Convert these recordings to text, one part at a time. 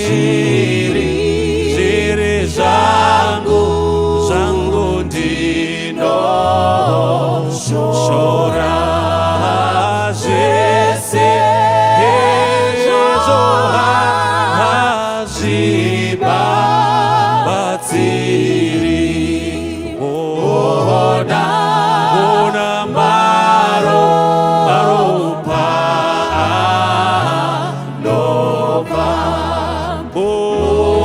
Zviri zviri zvangu zvangu ndinoshora zvese izvo hazvibatsiri. Ona ona maro maropa anobva musorodi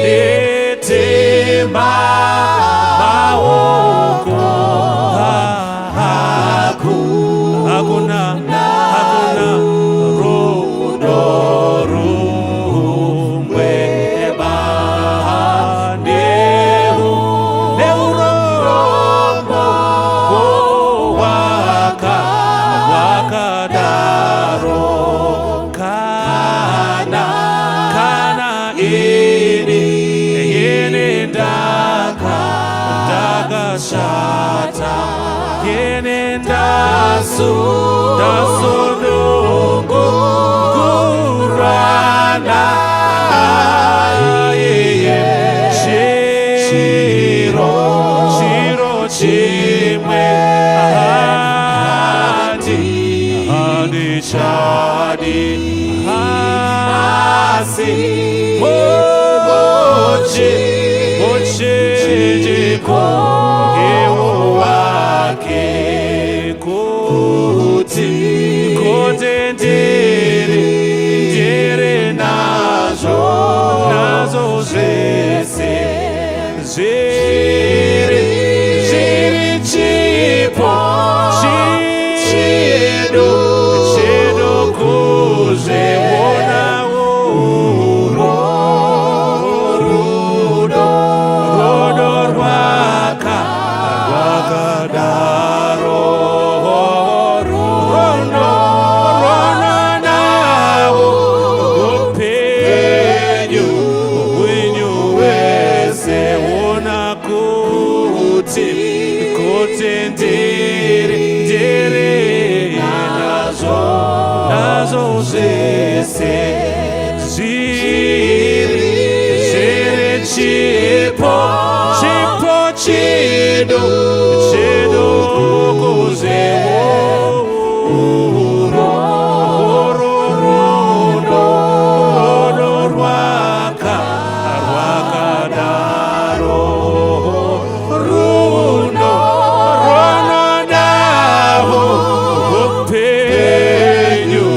netemba maoko hakuna hakuna rudo rumwe baneu neurombo waka wakadaro kana kana ini ini ndaka ndakashata ini ndasu ndasunungurwa naiye chiro chiro chimwe handi handichadi asi muchi muchinjiko wake kuti kuti ndiri ndiri nazvo nazvo zvese zviri zviri chipo chido chido kuzviona uro rudo rudo rwaka rwakadaro runo runodawo upenyu hwenyu hwese ona kuti kuti ndiri ndiri nazvo nazvo zvese zviri zviri chipo chipo chido chido kuzveuro rudo rudo rwaka rwakadaro runo runodawo upenyu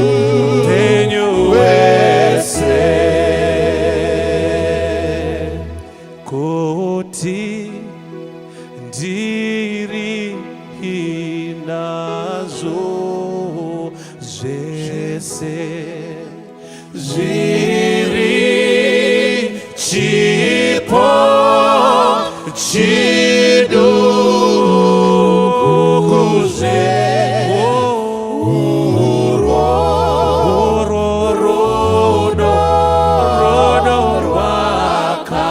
upenyu hwese kuti ndiri nazvo zvese zviri chipo chiduku zveurwo rudo rudo rwaka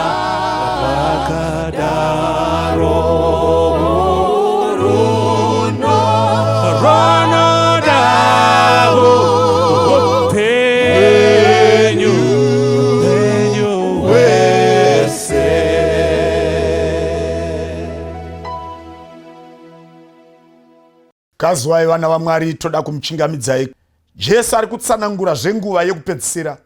rwakadaro runo runodawo upenyu upenyu hwese. Kazuwai vana vaMwari, toda kumuchingamidzai. Jesu ari kutsanangura zvenguva yekupedzisira.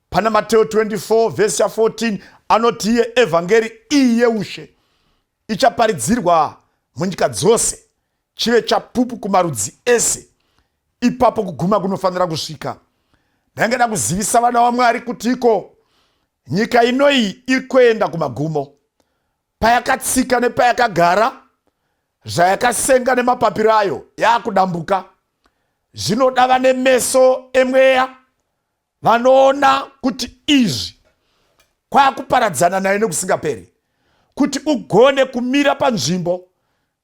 Pana Mateo 24 vhesi ya 14 anoti iye evhangeri iyi yeushe ichaparidzirwa munyika dzose chive chapupu kumarudzi ese ipapo kuguma kunofanira kusvika. Ndaingada kuzivisa vana vaMwari kuti iko nyika inoyi iri kuenda kumagumo. Payakatsika nepayakagara, zvayakasenga nemapapiro ayo yaakudambuka. Zvinoda vane meso emweya vanoona kuti izvi kwakuparadzana nayo nekusingaperi, kuti ugone kumira panzvimbo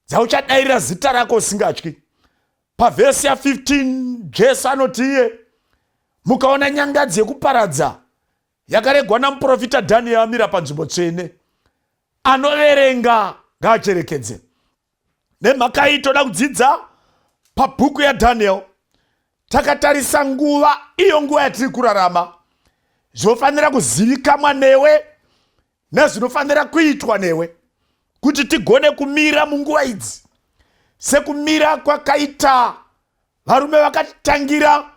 dzauchadairira zita rako usingatyi. Pavhesi ya 15 Jesu anoti iye, mukaona nyangadzi yekuparadza yakaregwa namuprofita Dhanieri amira panzvimbo tsvene, anoverenga ngaacherekedze. Nemhaka iyi toda kudzidza pabhuku yaDaniel. Takatarisa nguva iyo, nguva yatiri kurarama, zvinofanira kuzivikamwa newe nezvinofanira kuitwa newe kuti tigone kumira munguva idzi sekumira kwakaita varume vakatitangira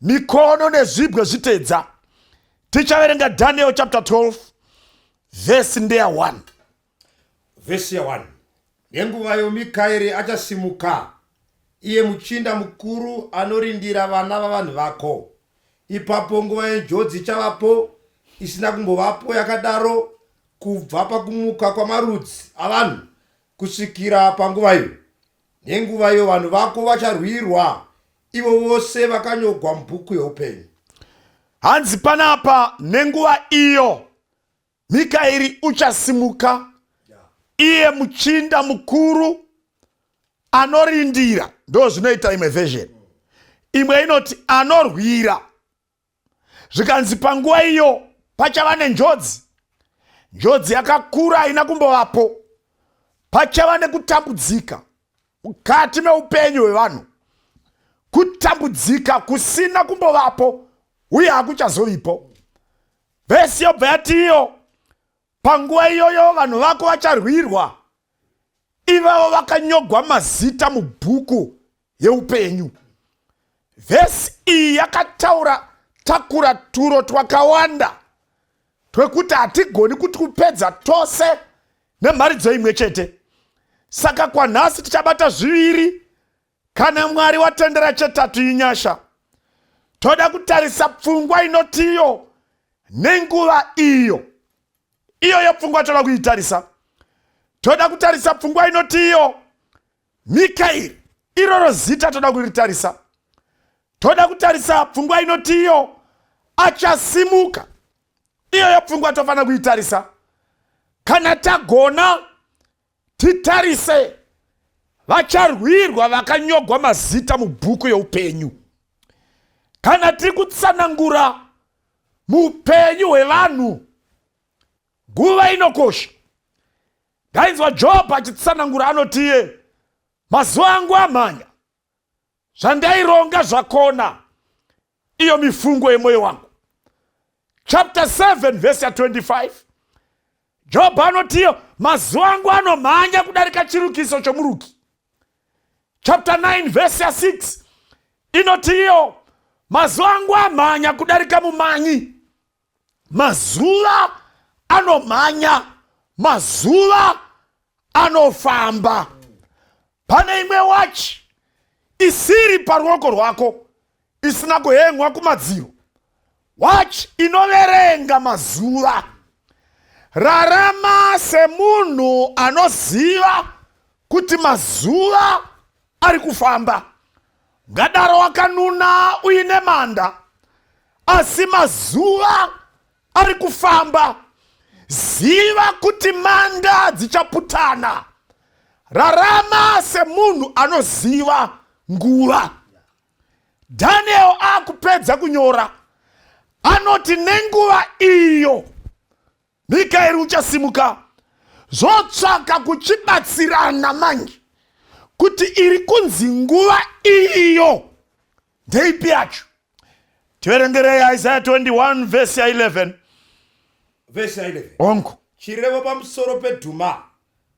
mikono nezvibwe zvitedza. Tichaverenga Daniel chapter 12 vhesi ndeya 1. Vhesi ya 1. Nenguvayo Mikaeri achasimuka, iye muchinda mukuru anorindira vana vavanhu vako. Ipapo nguva yenjodzi ichavapo isina kumbovapo yakadaro kubva pakumuka kwamarudzi avanhu kusvikira panguva iyo. Nenguva iyo vanhu vako vacharwirwa, ivo vose vakanyogwa mubhuku youpenyu. Hanzi panapa, nenguva iyo Mikaeri uchasimuka, iye muchinda mukuru anorindira. Ndo zvinoita imwe version. Imwe inoti anorwira. Zvikanzi panguva iyo pachava nenjodzi, njodzi yakakura haina kumbovapo. Pachava nekutambudzika mukati meupenyu hwevanhu, kutambudzika kusina kumbovapo uye hakuchazovipo. Vhesi yobva yati iyo, panguva iyoyo vanhu vako vacharwirwa, ivavo vakanyogwa mazita mubhuku yeupenyu. Vhesi iyi yakataura takura turo twakawanda twekuti hatigoni kuti kupedza tose nemharidzo imwe chete. Saka kwanhasi tichabata zviviri. Kana Mwari watendera chetatu inyasha. Toda kutarisa pfungwa inotiyo nenguva iyo. Iyoyo pfungwa toda kuitarisa. Toda kutarisa pfungwa inotiyo Mikaeri, iroro zita toda kuritarisa. Toda kutarisa pfungwa inotiyo achasimuka. Iyoyo pfungwa tofanira kuitarisa. Kana tagona titarise vacharwirwa vakanyogwa mazita mubhuku youpenyu. Kana tiri kutsanangura muupenyu hwevanhu, nguva inokosha. Ndainzwa Jobho achitsanangura, anotiye mazuva angu amhanya, zvandaironga zvakona, iyo mifungo yemwoyo wangu. Chapter 7 vhesi ya 25, Jobho anotiyo mazuva angu anomhanya kudarika chirukiso chomuruki. Chapter 9 vhesi ya 6 inotiyo mazuva angu amhanya kudarika mumanyi. Mazuva anomhanya, mazuva anofamba. Pane imwe wachi isiri paruoko rwako, isina kuhengwa kumadziro, wachi inoverenga mazuva. Rarama semunhu anoziva kuti mazuva ari kufamba. Ngadaro wakanuna uine manda, asi mazuva ari kufamba. Ziva kuti manda dzichaputana. Rarama semunhu anoziva nguva. Daniel akupedza kunyora anoti nenguva iyo Mikaeri uchasimuka. Zvotsvaka kuchibatsirana manje kuti iri kunzi nguva iyo ndeipi yacho. Tiverengerei Isaiah 21 vhesi ya 11. Vhesi ya 11. Hongu. Chirevo pamusoro peDhuma.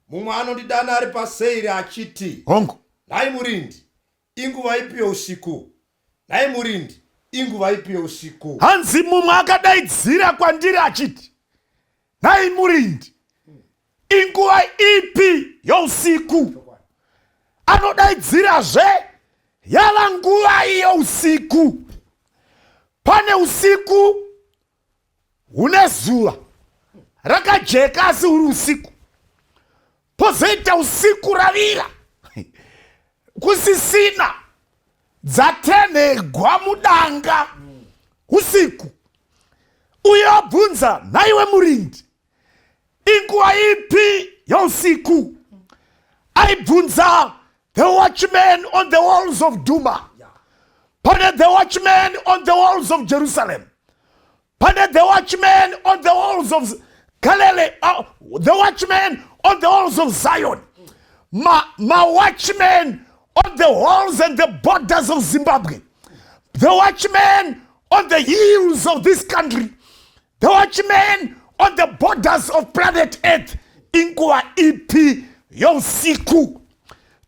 Mumwe anondidana ari paSeiri achiti, Hongu. Nhai murindi, inguva ipi yousiku? Nhai murindi, inguva ipi yousiku? Hanzi mumwe akadaidzira kwandiri achiti, Nhai murindi, inguva ipi yousiku? Anodaidzirazve, yava nguva yousiku. Pane usiku hune zuva rakajeka asi huri usiku, pozoita usiku ravira kusisina dzatenhegwa mudanga usiku. Uyo abvunza, nhaiwe murindi, inguva ipi yousiku? Aibvunza the watchman on the walls of Duma, pane the watchman on the walls of Jerusalem, pane the watchman on the walls of Galilee, the watchman on the walls of Zion, ma watchmen on the walls and the borders of Zimbabwe. The watchman on the hills of this country, the watchman on the borders of planet Earth, inguva ipi yousiku?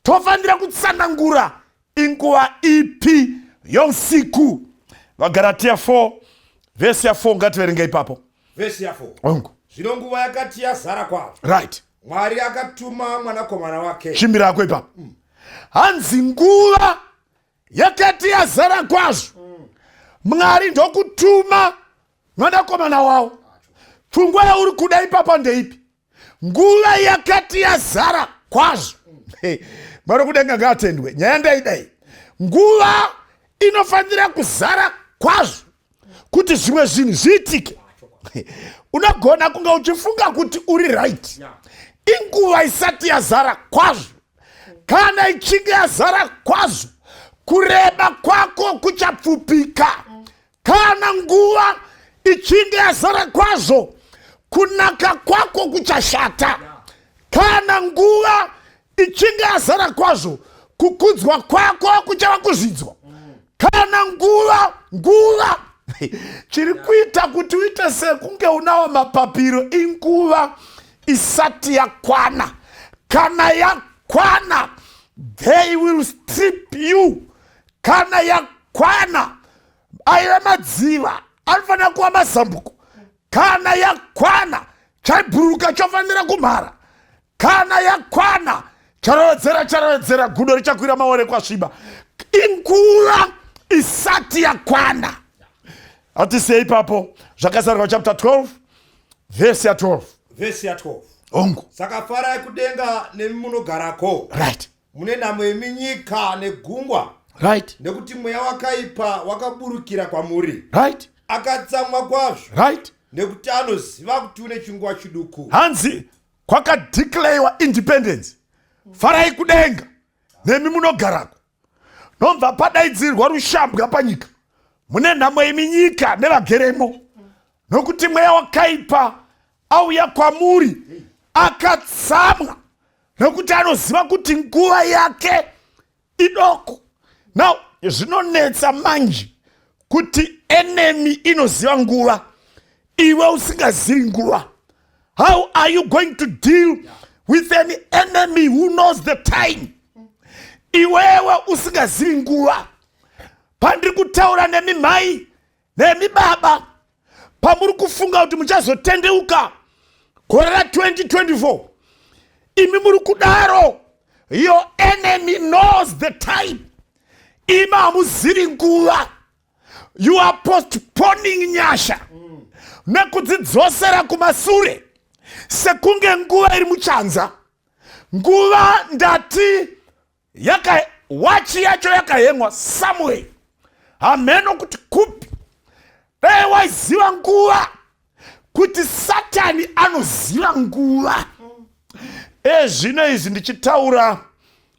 Tofanira kutsanangura inguva ipi yousiku. VaGaratia 4 vhesi ya 4, ngativerenge ipapo. Vhesi ya 4. Hongu. Zvino nguva yakati yazara kwazvo, Mwari akatuma mwanakomana wake. Chimbira ako ipapo. Hanzi nguva yakati yazara kwazvo, Mwari ndokutuma mwanakomana wavo. Pfungwa yauri kuda ipapa ndeipi? Nguva yakati yazara kwazvo. Mwari kudenga ngaatendwe. Nyaya ndaidai, nguva inofanira kuzara kwazvo kuti zvimwe zvinhu zviitike. Unogona kunge uchifunga kuti uri right, inguva isati yazara kwazvo. Kana ichinge yazara kwazvo, kureba kwako kuchapfupika. Kana nguva ichinge yazara kwazvo, kunaka kwako kuchashata. Kana nguva ichinge yazara kwazvo, kukudzwa kwako kuchava kuzvidzwa. Kana nguva chiri kuita kuti uite sekunge unawo mapapiro, inguva isati yakwana. Kana yakwana, they will strip you. Kana yakwana, aiva madziva anofanira kuva mazambuko. Kana yakwana, chaibhururuka chofanira kumhara. Kana yakwana, charovedzera charovedzera, gudo richakwira maore kwasviba. Inguva isati yakwana. Hatisei ipapo Zvakazarurwa chapter 12 vhesi ya12. Vhesi ya12. Hongu. Saka farai kudenga nemi munogarako. Mune nhamo yeminyika negungwa, nekuti mweya wakaipa wakaburukira kwamuri. Akatsamwa kwazvo, nekuti anoziva kuti une chinguva chiduku. Hanzi kwakadeclarewa independence, farai kudenga nemi munogarako. Nobva padaidzirwa rushambwa panyika, mune nhamo yeminyika nevageremo, nokuti mweya wakaipa auya kwamuri, akatsamwa nekuti anoziva kuti nguva yake idoko. Now zvinonetsa manje kuti enemy inoziva nguva, iwe usingazivi nguva. How are you going to deal with an enemy who knows the time, iwewe usingazivi nguva? Pandiri kutaura nemi mai nemi baba, pamuri kufunga kuti muchazotendeuka gore ra2024, imi muri kudaro, your enemy knows the time. Imi hamuzivi nguva. You are postponing nyasha nekudzidzosera kumasure sekunge nguva iri muchanza. Nguva ndati yaka wachi yacho yakahemwa somewhere, hamheno kuti kupi. Dai waiziva nguva, kuti Satani anoziva nguva. Ezvino izvi ndichitaura,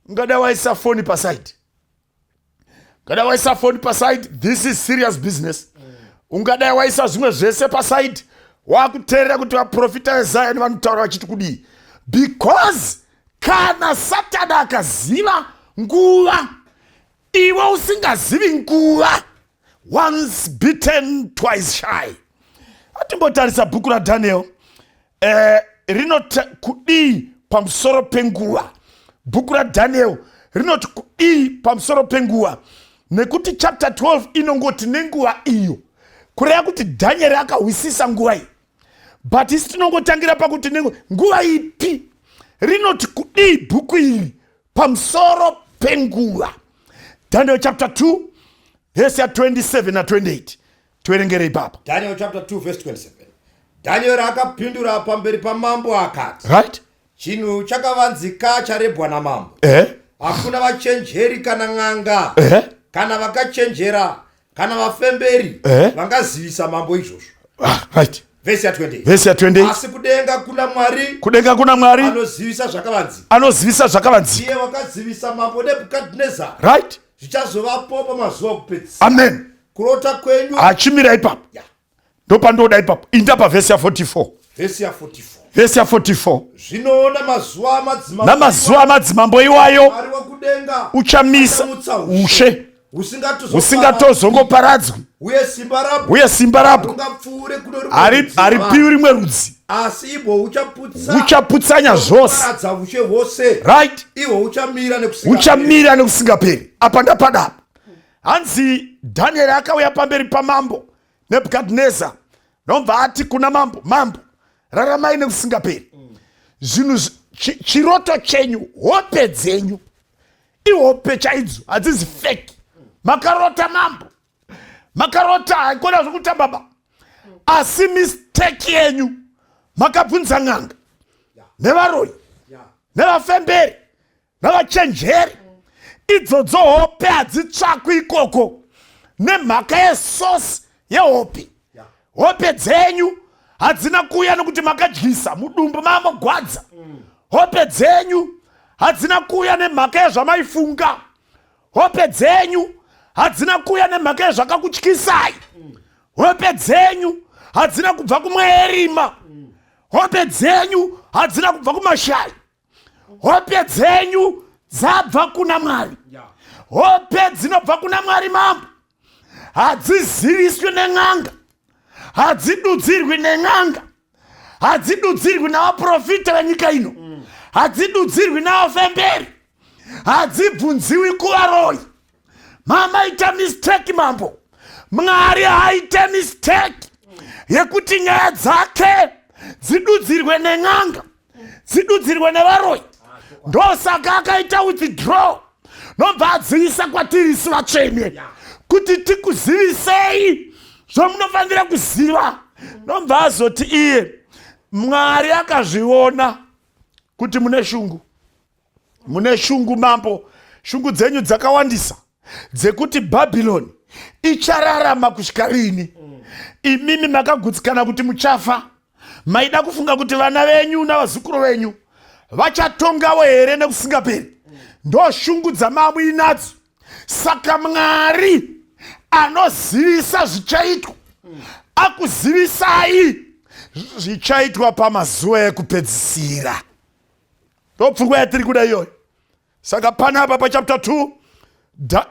ungada waisa foni paside, ungadai waisa foni paside. This is serious business. Ungadai waisa zvimwe zvese paside, wakuteerera kuti vaprofita veZion vanotaura vachiti kudii, because kana Satani akaziva nguva, iwe usingazivi nguva, once bitten twice shy. Atimbotarisa bhuku raDaniel, rinoti kudii pamusoro penguva? Bhuku raDaniel rinoti kudii pamusoro penguva? Nekuti chapter 12 inongoti nenguva iyo, kureva kuti Dhanieri akahwisisa nguva iyi, but isi tinongotangira pakuti nguva ipi. Rinoti kudii bhuku iri pamusoro penguva? Daniel chapter 2 vhesi ya27 na28, tiverengere ipapo. Daniel chapter 2 verse 27. Daniel akapindura pamberi pamambo akati, Chinhu chakavanzika charebwa namambo, hakuna vachenjeri kana n'anga, kana vakachenjera, kana vafemberi vangazivisa mambo izvozvo. Vhesi ya28. Vhesi ya28. Asi kudenga kuna Mwari. Kudenga kuna Mwari. Anozivisa zvakavanzika. Anozivisa zvakavanzika. Iye wakazivisa mambo Nebhukadhineza zvichazovapo pamazuva okupedzisira. Amen. Kurota kwenyu Achimira ipapo. Ndopandoda ipapo. Inda pavhesi ya44. Vhesi ya44. Vhesi ya44. Zvinoona mazuva amadzimambo Namazuva amadzimambo iwayo Mwari wokudenga uchamisa achamutsa ushe. Husingatozongoparadzwi. Uye simba rabwo Uye simba rabwo harungapfuure kuno rumwe rudzi haripiwi rimwe rudzi. Asi ihwo huchaputsa Huchaputsanya zvose. Paradza ushe hwose. Right. Ihwo huchamira nekusingaperi. Huchamira nekusingaperi. Apa ndapadapa. Hanzi Danieri akauya pamberi pamambo Nebhukadhineza, ndobva ati kuna mambo, mambo, raramai nekusingaperi. Zvinhu chiroto chenyu, hope dzenyu, ihope chaidzo, hadzizi fake. Makarota mambo, makarota, haikona zvekutamba ba. Asi mistake yenyu, makabvunza n'anga nevaroyi nevafemberi navachenjeri. Idzodzo hope hadzitsvakwi ikoko nemhaka yesosi yehope. Hope dzenyu hadzina kuuya nokuti makadyisa mudumbu mamogwadza. Hope dzenyu hadzina kuuya nemhaka yezvamaifunga. Hope dzenyu hadzina kuuya nemhaka yezvakakutyisai. Hope dzenyu hadzina kubva kumweya yerima. Hope dzenyu hadzina kubva kumashayi. Hope dzenyu dzabva kuna Mwari. Hope dzinobva kuna Mwari mambo hadziziviswi nen'anga, hadzidudzirwi nen'anga, hadzidudzirwi navaprofita venyika ino, hadzidudzirwi navafemberi, hadzibvunziwi kuvaroyi. Mamaita mistake mambo. Mwari haaite mistake yekuti nyaya dzake dzidudzirwe nen'anga, dzidudzirwe nevaroyi. Ndosaka akaita withdraw, nobva adzivisa kwatiri isu vatsvene kuti tikuzivisei zvamunofanira kuziva. Nobva azoti iye Mwari akazviona kuti mune shungu, mune shungu mambo, shungu dzenyu dzakawandisa dzekuti Bhabhironi ichararama kusvika rini. Imimi makagutsikana kuti muchafa. Maida kufunga kuti vana venyu navazukuru venyu vachatongawo here nekusingaperi. Ndo shungu dzamamuinadzo. Saka Mwari anozivisa zvichaitwa, akuzivisai zvichaitwa pamazuva ekupedzisira. Ndo pfungwa yatiri kuda iyoyo. Saka panapa pachapter 2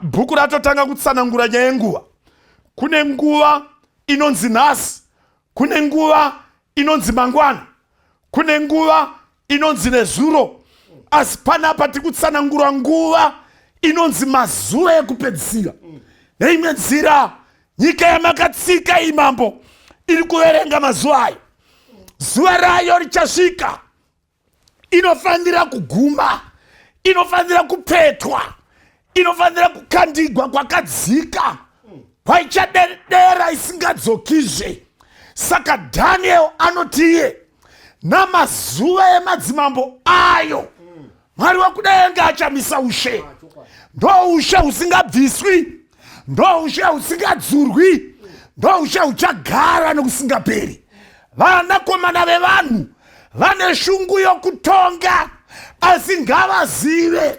bhuku ratotanga kutsanangura nyaya yenguva. Kune nguva inonzi nhasi, kune nguva inonzi mangwana, kune nguva inonzi nezuro. Asi panapa tiri kutsanangura nguva inonzi mazuva ekupedzisira. Neimwe nzira, nyika yamakatsika iyi mambo iri kuverenga mazuva ayo. Zuva rayo richasvika, inofanira kuguma, inofanira kupetwa, inofanira kukandigwa kwakadzika kwaichadedera isingadzokizve. Saka Daniel anoti iye namazuva emadzimambo ayo Mwari wekudenga achamisa ushe. Ndo ushe husingabviswi, ndo ushe husingadzurwi, ndo ushe huchagara nokusingaperi. Vanakomana vevanhu vane shungu yokutonga, asi ngavazive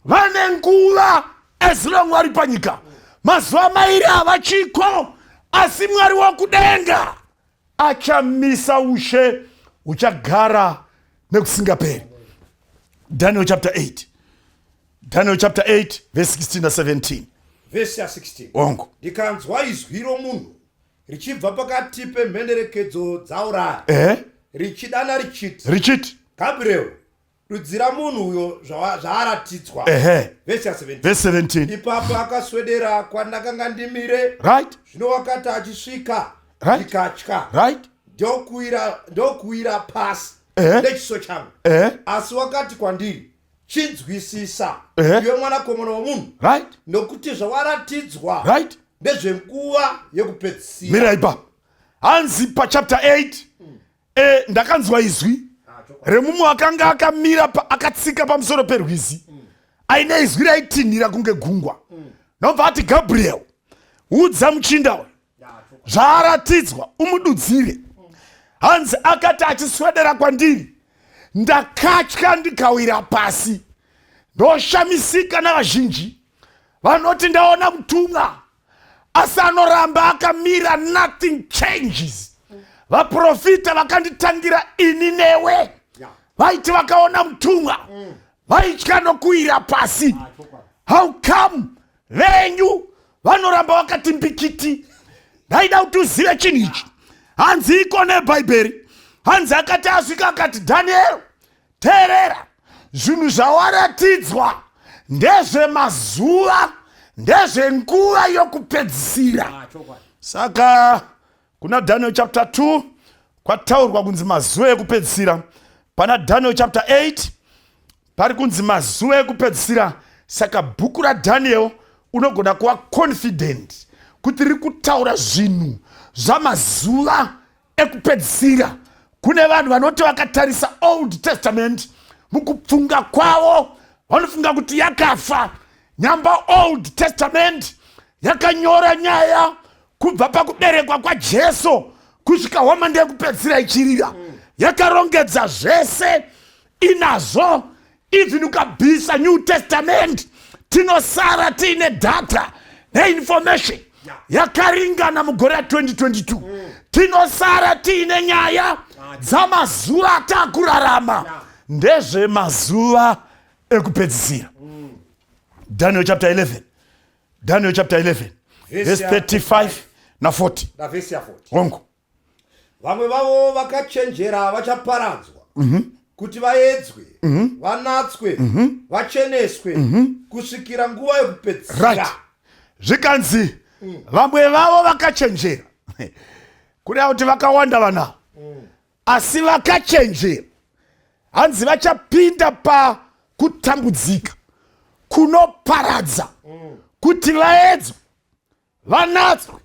vane nguva as long vari panyika. Mazuva mairi havachiko, asi Mwari wokudenga achamisa ushe huchagara nekusingaperi. Daniel chapter 8, Daniel chapter 8 verse 16 na 17. Vhesi ya 16. Ongo. Ndikanzwa izwi romunhu richibva pakati pemhenderekedzo dzaUraya, richidana richiti, Richiti, Gabriel, dudzira munhu uyo zvaaratidzwa. Vhesi ya 17. Verse 17. Ipapo akaswedera kwandakanga ndimire. Zvino wakati achisvika, ndikatya, ndokuwira pasi nechiso changu. Asi wakati kwandiri, chinzwisisa, iwe mwanakomana womunhu, nokuti zvawaratidzwa ndezvenguva yekupedzisira. Mira ipapo. Hanzi pachapter 8, ndakanzwa izwi remumwe akanga akamira akatsika pamusoro perwizi, aine izwi raitinhira kunge gungwa. Nobva ati, Gabriel, udza muchinda uyu zvaaratidzwa, umududzire. Hanzi akati achiswedera kwandiri, ndakatya ndikawira pasi. Ndoshamisika navazhinji vanoti ndaona mutumwa, asi anoramba akamira, nothing changes. Vaprofita vakanditangira ini newe vaiti vakaona mutumwa vaitya nokuwira pasi. How come? Venyu vanoramba vakati mbikiti. Ndaida kuti uzive chinhu ichi. Hanzi iko neBhaibheri, hanzi akati asvika akati, Daniel, teerera, zvinhu zvawaratidzwa ndezvemazuva, ndezvenguva yokupedzisira. Saka kuna Daniel chapter 2 kwataurwa kunzi mazuva ekupedzisira. Pana Daniel chapter 8 pari kunzi mazuva ekupedzisira. Saka bhuku raDaniel unogona kuva confident kuti riri kutaura zvinhu zvamazuva ekupedzisira. Kune vanhu vanoti vakatarisa Old Testament mukupfunga kwavo vanofunga kuti yakafa. Nyamba Old Testament yakanyora nyaya kubva pakuberekwa kwaJesu kusvika hwamanda yekupedzisira ichirira. Yakarongedza zvese inazvo. Even ukabvisa New Testament, tinosara tiine data neinformation yakaringana mugore ra2022. Tinosara tiine nyaya dzamazuva atakurarama, ndezvemazuva ekupedzisira. Daniel chapter 11, Daniel chapter 11 verse 35 na40. Navhesi ya 40. Hongu. Vamwe vavo vakachenjera vachaparadzwa, kuti vaedzwe, vanatswe, vacheneswe kusvikira nguva yekupedzisira. Right, zvikanzi vamwe vavo vakachenjera, kureva kuti vakawanda vanavo, asi vakachenjera hanzi vachapinda pakutambudzika kunoparadza, kuti vaedzwe, vanatswe,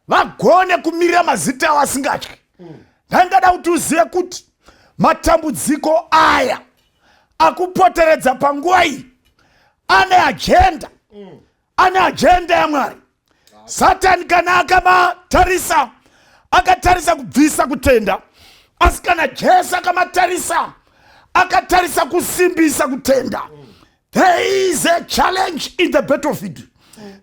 vagone kumirira mazita avo asingatyi. Ndaingada kuti uzive kuti matambudziko aya akupoteredza panguva iyi ane agenda, ane agenda yaMwari. Satani kana akamatarisa, akatarisa kubvisa kutenda, asi kana Jesu akamatarisa, akatarisa kusimbisa kutenda. There is a challenge in the battlefield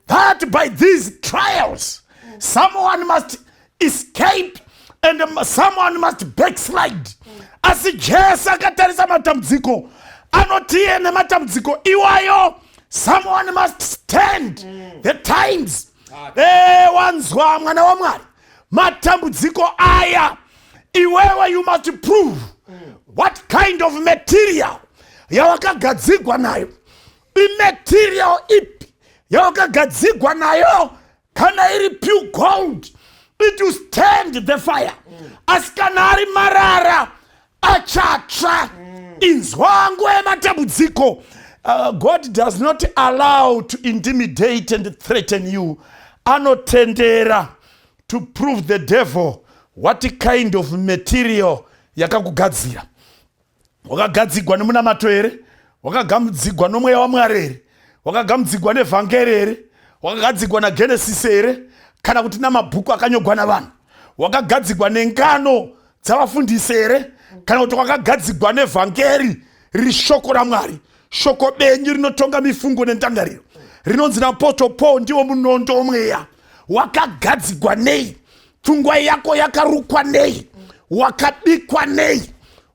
that by these trials someone must escape and someone must backslide. Asi Jesu akatarisa matambudziko, anotiye nematambudziko iwayo someone must stand the times. Wanzwa, mwana waMwari, matambudziko aya iwewe you must prove what kind of material yawakagadzigwa nayo. Imaterial ipi yawakagadzigwa nayo? Kana iri pure gold, it will stand the fire, asi kana ari marara, achatsva. Inzwa, nguva yematambudziko, God does not allow to intimidate and threaten you. Anotendera to prove the devil what kind of material yakakugadzira. Wakagadzigwa nemunamato here? Wakagadzigwa nomweya waMwari here? Wakagadzigwa nevhangeri here? Wakagadzigwa naGenesis here, kana kuti namabhuku akanyogwa navanhu? Wakagadzigwa nengano dzavafundisi here, kana kuti wakagadzigwa nevhangeri riri shoko raMwari, shoko benyu rinotonga mifungo nendangariro, rinonzi naApostle Paul ndiwo munondo womweya? Wakagadzigwa nei? Pfungwa yako yakarukwa nei? Wakabikwa nei?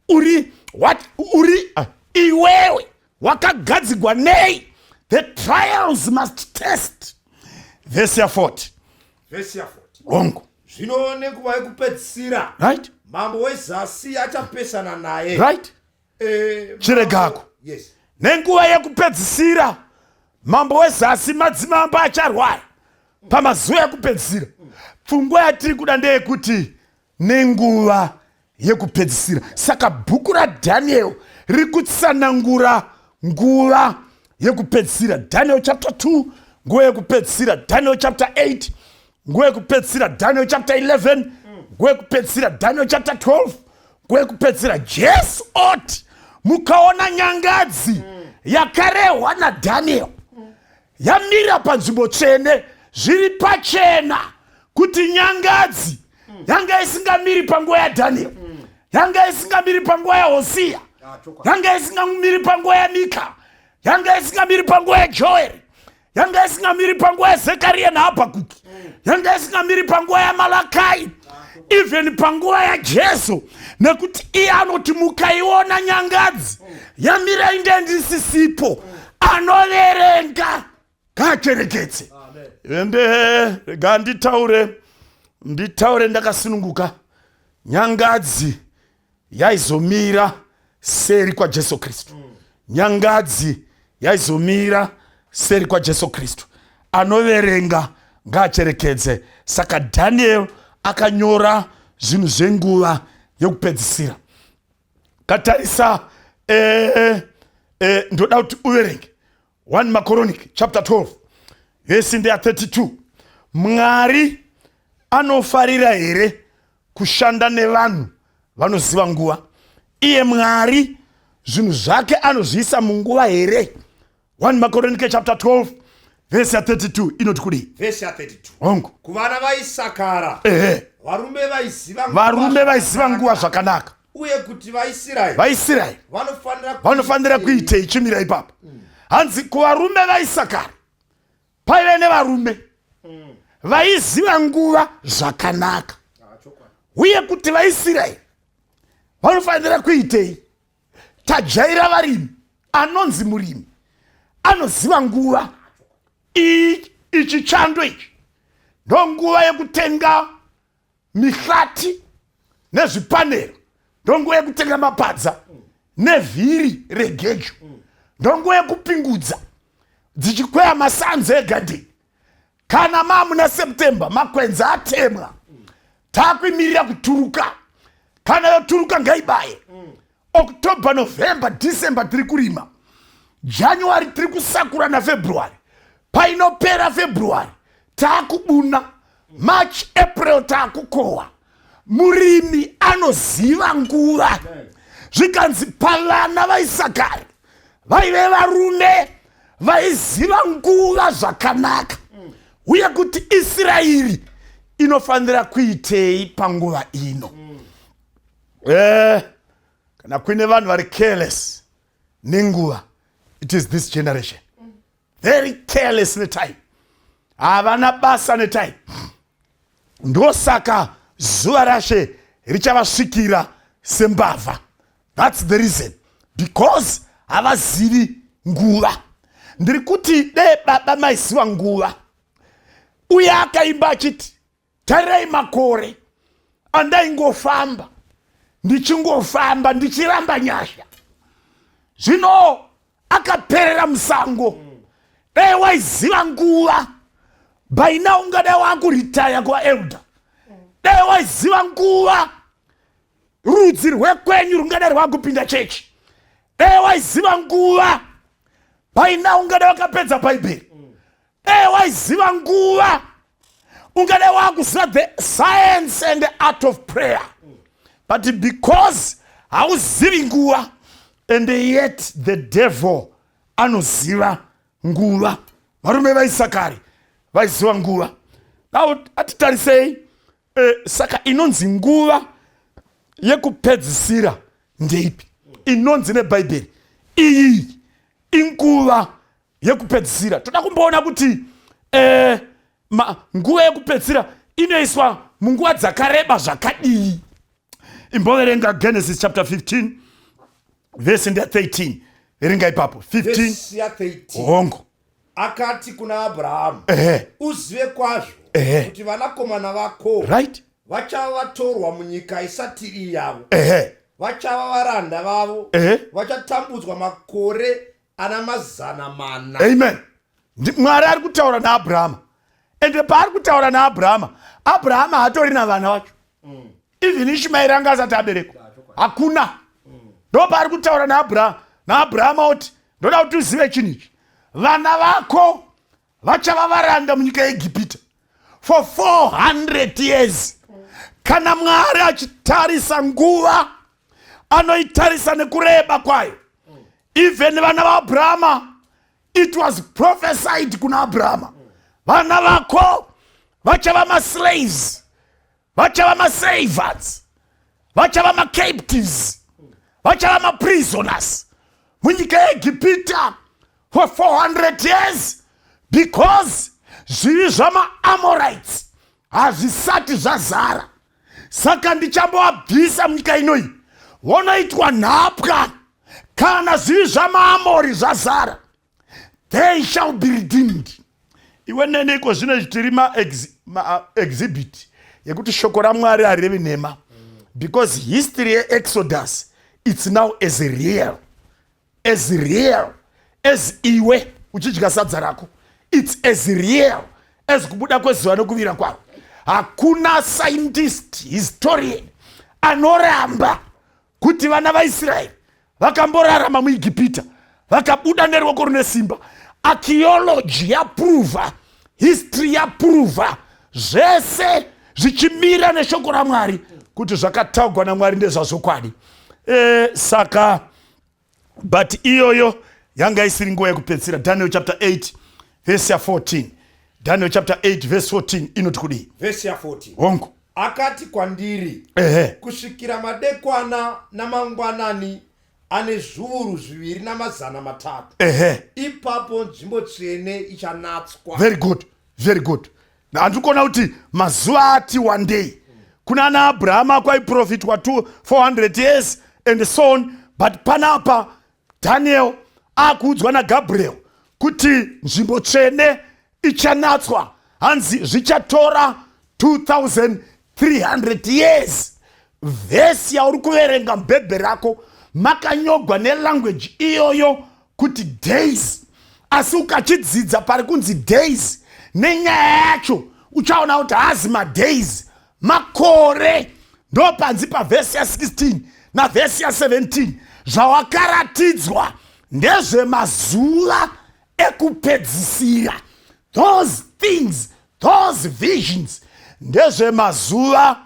Uri what? Uri iwewe wakagadzigwa nei? The trials must test. Vhesi ya40. Vhesi ya 40. Hongu. Zvino nenguva yekupedzisira mambo wezasi achapesana naye. Chiregako. Yes. Nenguva yekupedzisira mambo wezasi, madzimambo acharwara pamazuva ekupedzisira. Pfungwa yatiri kuda ndeyekuti nenguva yekupedzisira. Saka bhuku raDaniel riri kutsanangura nguva yekupedzisira. Daniel chapter 2, nguva yekupedzisira. Daniel chapter 8, nguva yekupedzisira. Daniel chapter 11, nguva yekupedzisira. Daniel chapter 12, nguva yekupedzisira. Jesu oti mukaona nyangadzi yakarehwa naDaniel yamira panzvimbo tsvene, zviri pachena kuti nyangadzi yanga isingamiri panguva yaDaniel, yanga isingamiri panguva yaHosiya, yanga isingamiri panguva yaMika, yanga isingamiri panguva yaJoeri, yanga isingamiri panguva yaZekariya naHabhakuki, yanga isingamiri panguva yaMalakai, even panguva yaJesu, nekuti iye anoti mukaiona nyangadzi yamira, inde ndisisipo. Anoverenga. Ngaacherekedze. Ende rega nditaure, nditaure ndakasununguka. Nyangadzi yaizomira seri kwaJesu Kristu. Nyangadzi yaizomira seri kwaJesu Kristu. Anoverenga ngaacherekedze. Saka Daniel akanyora zvinhu zvenguva yekupedzisira. Katarisa eh, eh, ndoda kuti uverenge 1 Makoronike chapter 12 vhesi ndeya 32. Mwari anofarira here kushanda nevanhu vanoziva nguva? Iye Mwari zvinhu zvake anozviisa munguva here? 1 Makoronike chapter 12 vhesi ya 32 inoti kudii? Vhesi ya 32. Hongu. Kuvana vaIsakara. Ehe. Varume vaiziva varume vaiziva nguva zvakanaka uye kuti vaIsraeri vaIsraeri vanofanira kuitei? Chimira ipapo. Hanzi kuvarume vaIsakara paive nevarume vaiziva nguva zvakanaka uye kuti vaIsraeri vanofanira kuitei. Tajaira varimi, anonzi murimi anoziva nguva. Ichi chando ichi ndonguva yekutenga mihlati nezvipanera, ndonguva yekutenga mapadza nevhiri regejo, ndonguva yekupingudza dzichikweya masanzi egadheni. Kana mamuna September makwenzi atemwa, takuimirira kuturuka. Kana yoturuka ngaibaye. October, November, December tiri kurima, January tiri kusakura, naFebruary painopera February taakubuna, March, April taakukohwa. Murimi anoziva nguva. Zvikanzi pavana vaIsakari vaive varume vaiziva nguva zvakanaka uye kuti Israeri inofanira kuitei panguva ino. Kana kuine vanhu vari careless nenguva, it is this generation. Very careless netime, havana basa netime. Ndosaka zuva rashe richavasvikira sembavha. That's the reason, because havazivi nguva. Ndiri kuti dee baba maiziva nguva. Uye akaimba achiti, tarirai makore andaingofamba ndichingofamba ndichiramba nyasha, zvino akaperera musango. Dai waiziva nguva, by now ungadai wakuritaya kuvaelder. Dai waiziva nguva, rudzi rwekwenyu rungadai rwakupinda chechi. Dai waiziva nguva, by now ungadai wakapedza Bhaibheri. Dai waiziva nguva, ungadai wakuziva the science and the art of prayer. But because hauzivi nguva, and yet the devil anoziva nguva. Varume vaIsakari vaiziva nguva. Now atitarisei saka inonzi nguva yekupedzisira ndeipi inonzi neBhaibheri iyi inguva yekupedzisira? Toda kumboona kuti nguva yekupedzisira inoiswa munguva dzakareba zvakadii. Imboverenga Genesis chapter 15 vhesi nde 13. Verenga ipapo 15. Vhesi ya 13. Hongu. Akati kuna Abrahamu, uzive kwazvo kuti vanakomana vako vachava vatorwa munyika isati iri yavo, vachava varanda vavo, vachatambudzwa makore ana 400. Amen. Mwari ari kutaura naAbrahama, ende paari kutaura naAbrahama, Abrahama hatori navana vacho. Even Ishmaeri anga asati aberekwa, hakuna. Ndo paari kutaura naAbrahama oti, ndoda kuti uzive chinhu ichi, vana vako vachava varanda munyika yeEgipita for 400 years. Kana Mwari achitarisa nguva, anoitarisa nekureba kwayo. Even vana vaAbrahama, it was prophesied kuna Abrahama, vana vako vachava maslaves, vachava maservants, vachava macaptives, vachava maprisoners munyika yeEgipita for 400 years, because zvivi zvamaAmorites hazvisati zvazara. Saka ndichambovabvisa munyika inoyi, vonoitwa nhapwa. Kana zvivi zvamaAmori zvazara, they shall be redeemed. Iwe neni iko zvino izvi tiri maexhibit ma yekuti shoko raMwari harirevi nhema, because history yeExodus, it's now as real, as real as iwe uchidya sadza rako. It's as real as kubuda kwezuva nekuvira kwaro. Hakuna scientist, historian anoramba kuti vana vaIsraeri vakamborarama muIgipita, vakabuda neruoko rune simba. Archaeology yaprova, history yaprova, zvese zvichimira neshoko raMwari kuti zvakataugwa naMwari ndezvazvokwadi. Saka but iyoyo yanga isiri nguva yekupedzisira. Daniel chapter 8 verse ya14, Daniel chapter 8 verse 14 inoti kudii? Vhesi ya14. Hongu. Akati kwandiri, kusvikira madekwana namangwanani ane 2300, ipapo nzvimbo tsvene ichanatswa. Very good, very good. Handiri kuona kuti mazuva ati one day kuna ana Abrahama kwaiprofitwa 400 years and so on, but panapa Daniel akuudzwa naGabriel kuti nzvimbo tsvene ichanatswa, hanzi zvichatora 2300 years. Vhesi yauri kuverenga mubhebhe rako makanyogwa nelanguage iyoyo kuti days, asi ukachidzidza pari kunzi days nenyaya yacho, uchaona kuti haazi madays, makore. Ndo panzi pavhesi ya16 navhesi ya17, zvawakaratidzwa ndezvemazuva ekupedzisira. Those things, those visions ndezvemazuva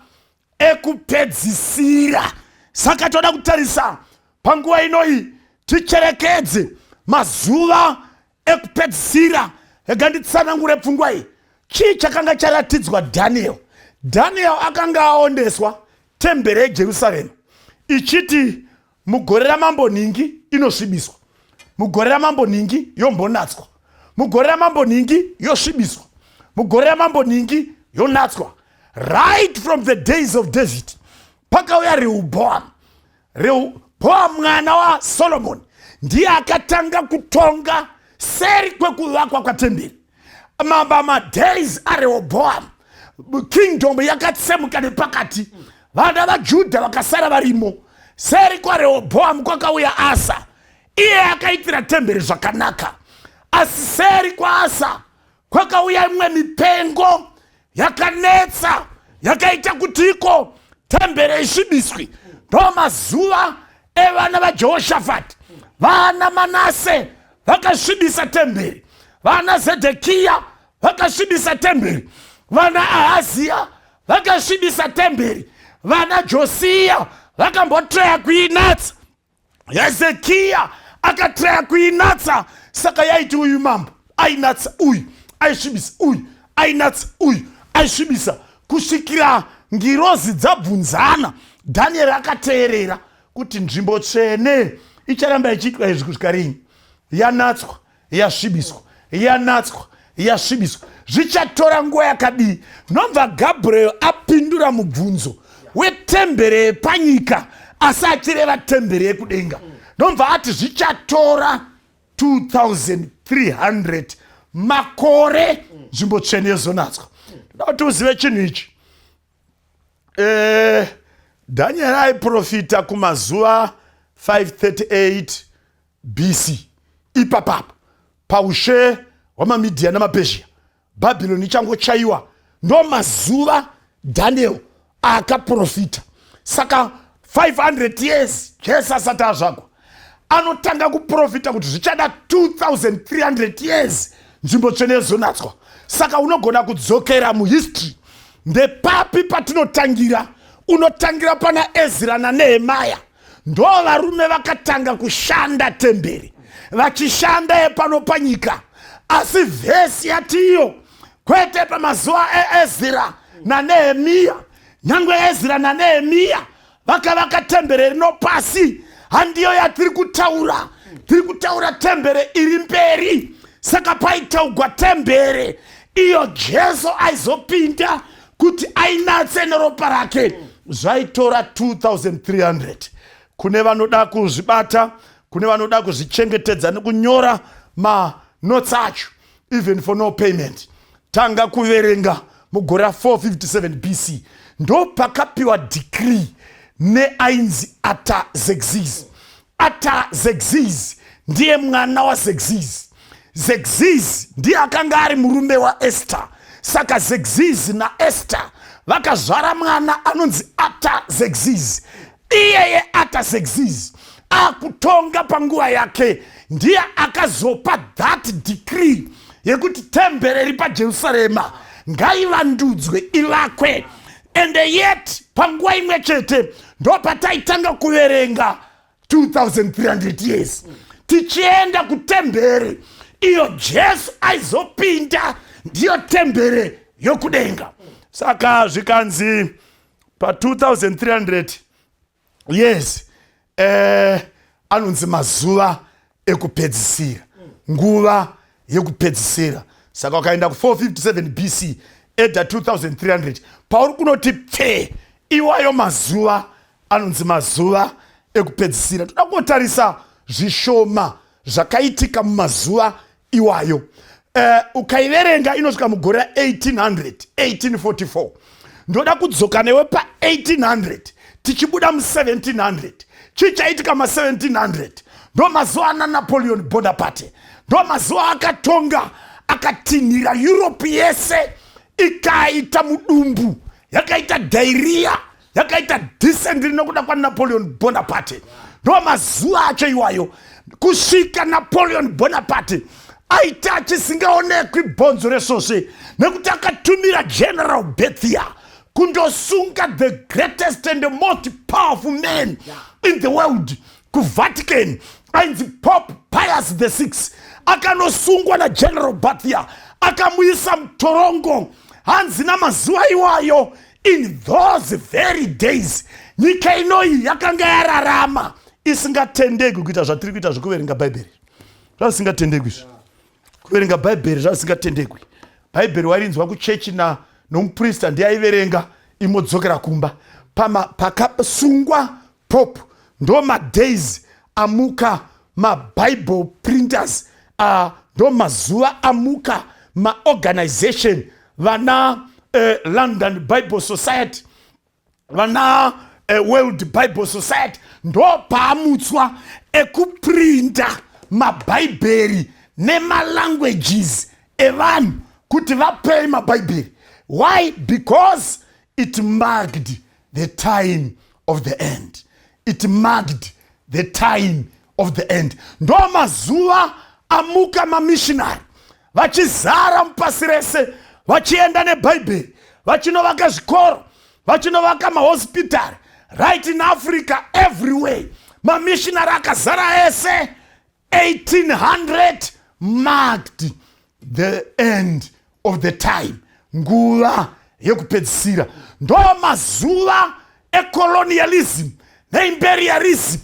ekupedzisira. Saka toda kutarisa panguva inoyi, ticherekedze mazuva ekupedzisira. Rega nditsanangure pfungwa iyi. Chii chakanga charatidzwa Daniel? Daniel akanga aondeswa temberi yeJerusarema ichiti mugore ramambo nhingi inosvibiswa, mugore ramambo nhingi yombonatswa, mugore ramambo nhingi yosvibiswa, mugore ramambo nhingi yonatswa, right from the days of David. Pakauya Rehoboam. Rehoboam mwana waSolomoni ndiye akatanga kutonga seri kwekuvakwa kwatemberi. Mamba madays aRehoboam, kingdom yakatsemuka nepakati, vana vaJudha vakasara varimo. Seri kwaRehoboam kwakauya Asa, iye akaitira temberi zvakanaka. Asi seri kwaAsa kwakauya imwe mipengo yakanetsa, yakaita kuti iko temberi isvibiswi. Ndo mazuva evana vaJehoshafati. Vana Manase vakasvibisa temberi, vana Zedhekiya vakasvibisa temberi, vana Ahaziya vakasvibisa temberi, vana Josiya vakambotreya kuinatsa, Hezekiya akatreya kuinatsa. Saka yaiti uyu mambo ainatsa, uyu aisvibisa, uyu ainatsa, uyu aisvibisa, kusvikira ngirozi dzabvunzana. Dhanieri akateerera kuti nzvimbo tsvene icharamba ichiitwa izvi kusvika rini? Yanatswa, yasvibiswa, yanatswa, yasvibiswa, zvichatora nguva yakadii? Nobva Gabriel apindura mubvunzo wetembere yepanyika, asi achireva tembere yekudenga. Nobva ati zvichatora 2300 makore, nzvimbo tsvene yezonatswa. Toda kuti uzive chinhu ichi. Daniel aiprofita kumazuva 538 BC, ipapapo paushe hwamaMidhiya namaPezhia, Bhabhironi ichangochaiwa. Ndo mazuva Daniel akaprofita. Saka 500 years Jesu asati azvagwa, anotanga kuprofita kuti zvichada 2300 years nzvimbo tsvene yezonatswa. Saka unogona kudzokera muhistory. Ndepapi patinotangira? Unotangira pana Ezra naNehemaya. Ndo varume vakatanga kushanda temberi, vachishanda yepano panyika. Asi vhesi yatiyo kwete pamazuva eEzra naNehemiya. Nyange Ezra naNehemiya vakavaka tembere rino pasi, handiyo yatiri kutaura. Tiri kutaura tembere iri mberi. Saka paitaugwa tembere iyo Jesu aizopinda kuti ainatse neropa rake, zvaitora 2300. Kune vanoda kuzvibata, kune vanoda kuzvichengetedza nekunyora manotsi acho. Even for no payment. Tanga kuverenga mugore ra 457 BC, ndo pakapiwa decree neainzi Artaxerxes. Artaxerxes ndiye mwana waXerxes. Xerxes ndiye akanga ari murume waEsther. Saka Xerxes naEsther vakazvara mwana anonzi Artaxerxes. Iyeye Artaxerxes akutonga panguva yake ndiye akazopa that decree yekuti temberi iri paJerusarema ngaivandudzwe, ivakwe. And yet panguva imwe chete ndo pataitanga kuverenga 2300 years tichienda kutemberi iyo Jesu aizopinda, ndiyo temberi yokudenga. Saka zvikanzi pa2300 years anonzi mazuva ekupedzisira, nguva yekupedzisira. Saka ukaenda ku457 BC, eda 2300, pauri kunoti pfe, iwayo mazuva anonzi mazuva ekupedzisira. Toda kungotarisa zvishoma zvakaitika mumazuva iwayo. Ukaiverenga inosvika mugore ra1800, 1844. Ndoda kudzoka newe pa1800 tichibuda mu1700. Chii chaitika ma1700? Ndo mazuva ana Napoleon Bonaparte, ndo mazuva akatonga akatinhira Europe yese, ikaita mudumbu, yakaita diarrhoea, yakaita dysentery nokuda kwaNapoleon Bonaparte. Ndo mazuva acho iwayo, kusvika Napoleon Bonaparte aita achisingaonekwi bhonzo resvosve, nekuti akatumira General Berthier kundosunga the greatest and the most powerful man in the world kuVatican, ainzi Pope Pius the Six. Akanosungwa naGeneral Berthier, akamuisa mutorongo. Hanzi namazuva iwayo, in those very days, nyika inoyi yakanga yararama isingatendegwi kuita zvatiri kuita zvekuverenga Bhaibheri. Zvazisingatendegwi izvi, kuverenga Bhaibheri zvazisingatendegwi. Bhaibheri wairinzwa kuchechi na nomuprista, ndiye aiverenga, imodzokera kumba. Pakasungwa Pope ndo madays amuka maBible printers, ndo mazuva amuka maorganization, vana London Bible Society, vana World Bible Society, ndo paamutswa ekuprinda mabhaibheri nemalanguages evanhu kuti vapei mabhaibheri. Why? Because it marked the time of the end. It marked the time of the end. Ndo mazuva amuka mamissionary vachizara mupasi rese, vachienda nebhaibheri, vachinovaka zvikoro, vachinovaka mahospitari, right in Africa, everywhere mamissionary akazara ese. 1800 marked the end of the time, nguva yekupedzisira. Ndo mazuva ecolonialism neimperialism,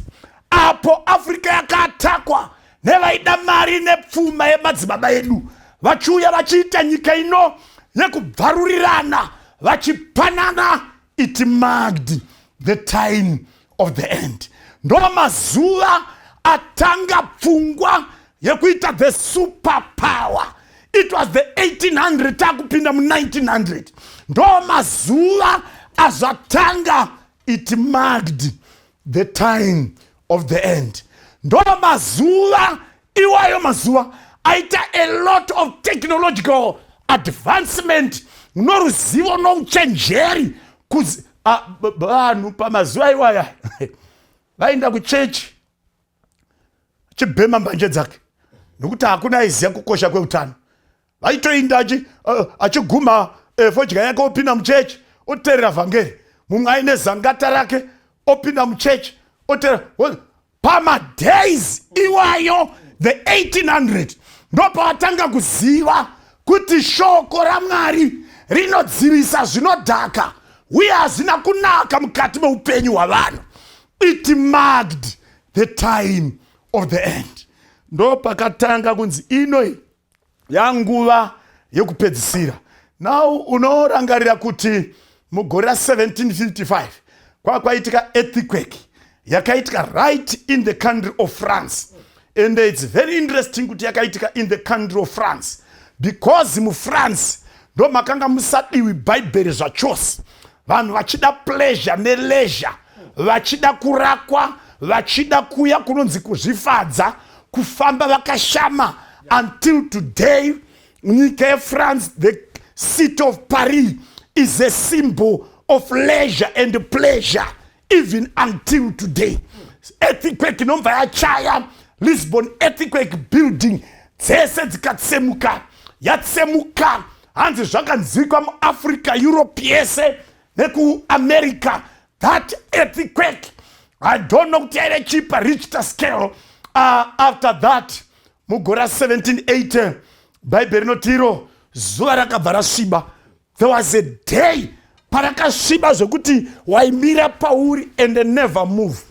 apo Africa yakatakwa nevaida mari nepfuma yemadzibaba edu, vachiuya vachiita nyika ino yekubvarurirana, vachipanana. It marked the time of the end. Ndo mazuva atanga pfungwa yekuita the super power. It was the 1800, takupinda mu1900. Ndo mazuva azvatanga. It marked the time of the end. Ndo mazuva iwayo, mazuva aita a lot of technological advancement noruzivo nouchenjeri. Vanhu pamazuva iwaya vaenda kuchechi achibhema mbanje dzake, nokuti hakuna aiziva kukosha kweutano. Vaitoinda achiguma fodya yake, opinda muchechi, oteerera vhangeri. Mumwe aine zangata rake, opinda muchechi, oteerera. Pamadays iwayo, the 1800, ndopavatanga kuziva kuti shoko raMwari rinodzivisa zvinodhaka uye hazvina kunaka mukati meupenyu hwavanhu. It marked the time of the end. Ndo pakatanga kunzi inoi yanguva yekupedzisira. Now unorangarira kuti mugore ra1755 kwakwaitika earthquake yakaitika right in the country of France. And it's very interesting kuti yakaitika in the country of France. Because muFrance ndo makanga musadiwi Bhaibheri zvachose, vanhu vachida pleasure neleisure, vachida kurakwa, vachida kuya kunonzi kuzvifadza, kufamba vakashama. Until today, nyika yeFrance, the city of Paris is a symbol of leisure and pleasure even until today. Earthquake inobva yachaya Lisbon earthquake, building dzese dzikatsemuka, yatsemuka. Hanzi zvakanzwikwa muAfrica, Europe yese nekuAmerica. That earthquake, I don't know kuti yaive chipa Richter scale. After that, mugore ra1780, Bhaibheri rinotiro zuva rakabva rasviba. There was a day parakasviba zvekuti waimira pauri and never move,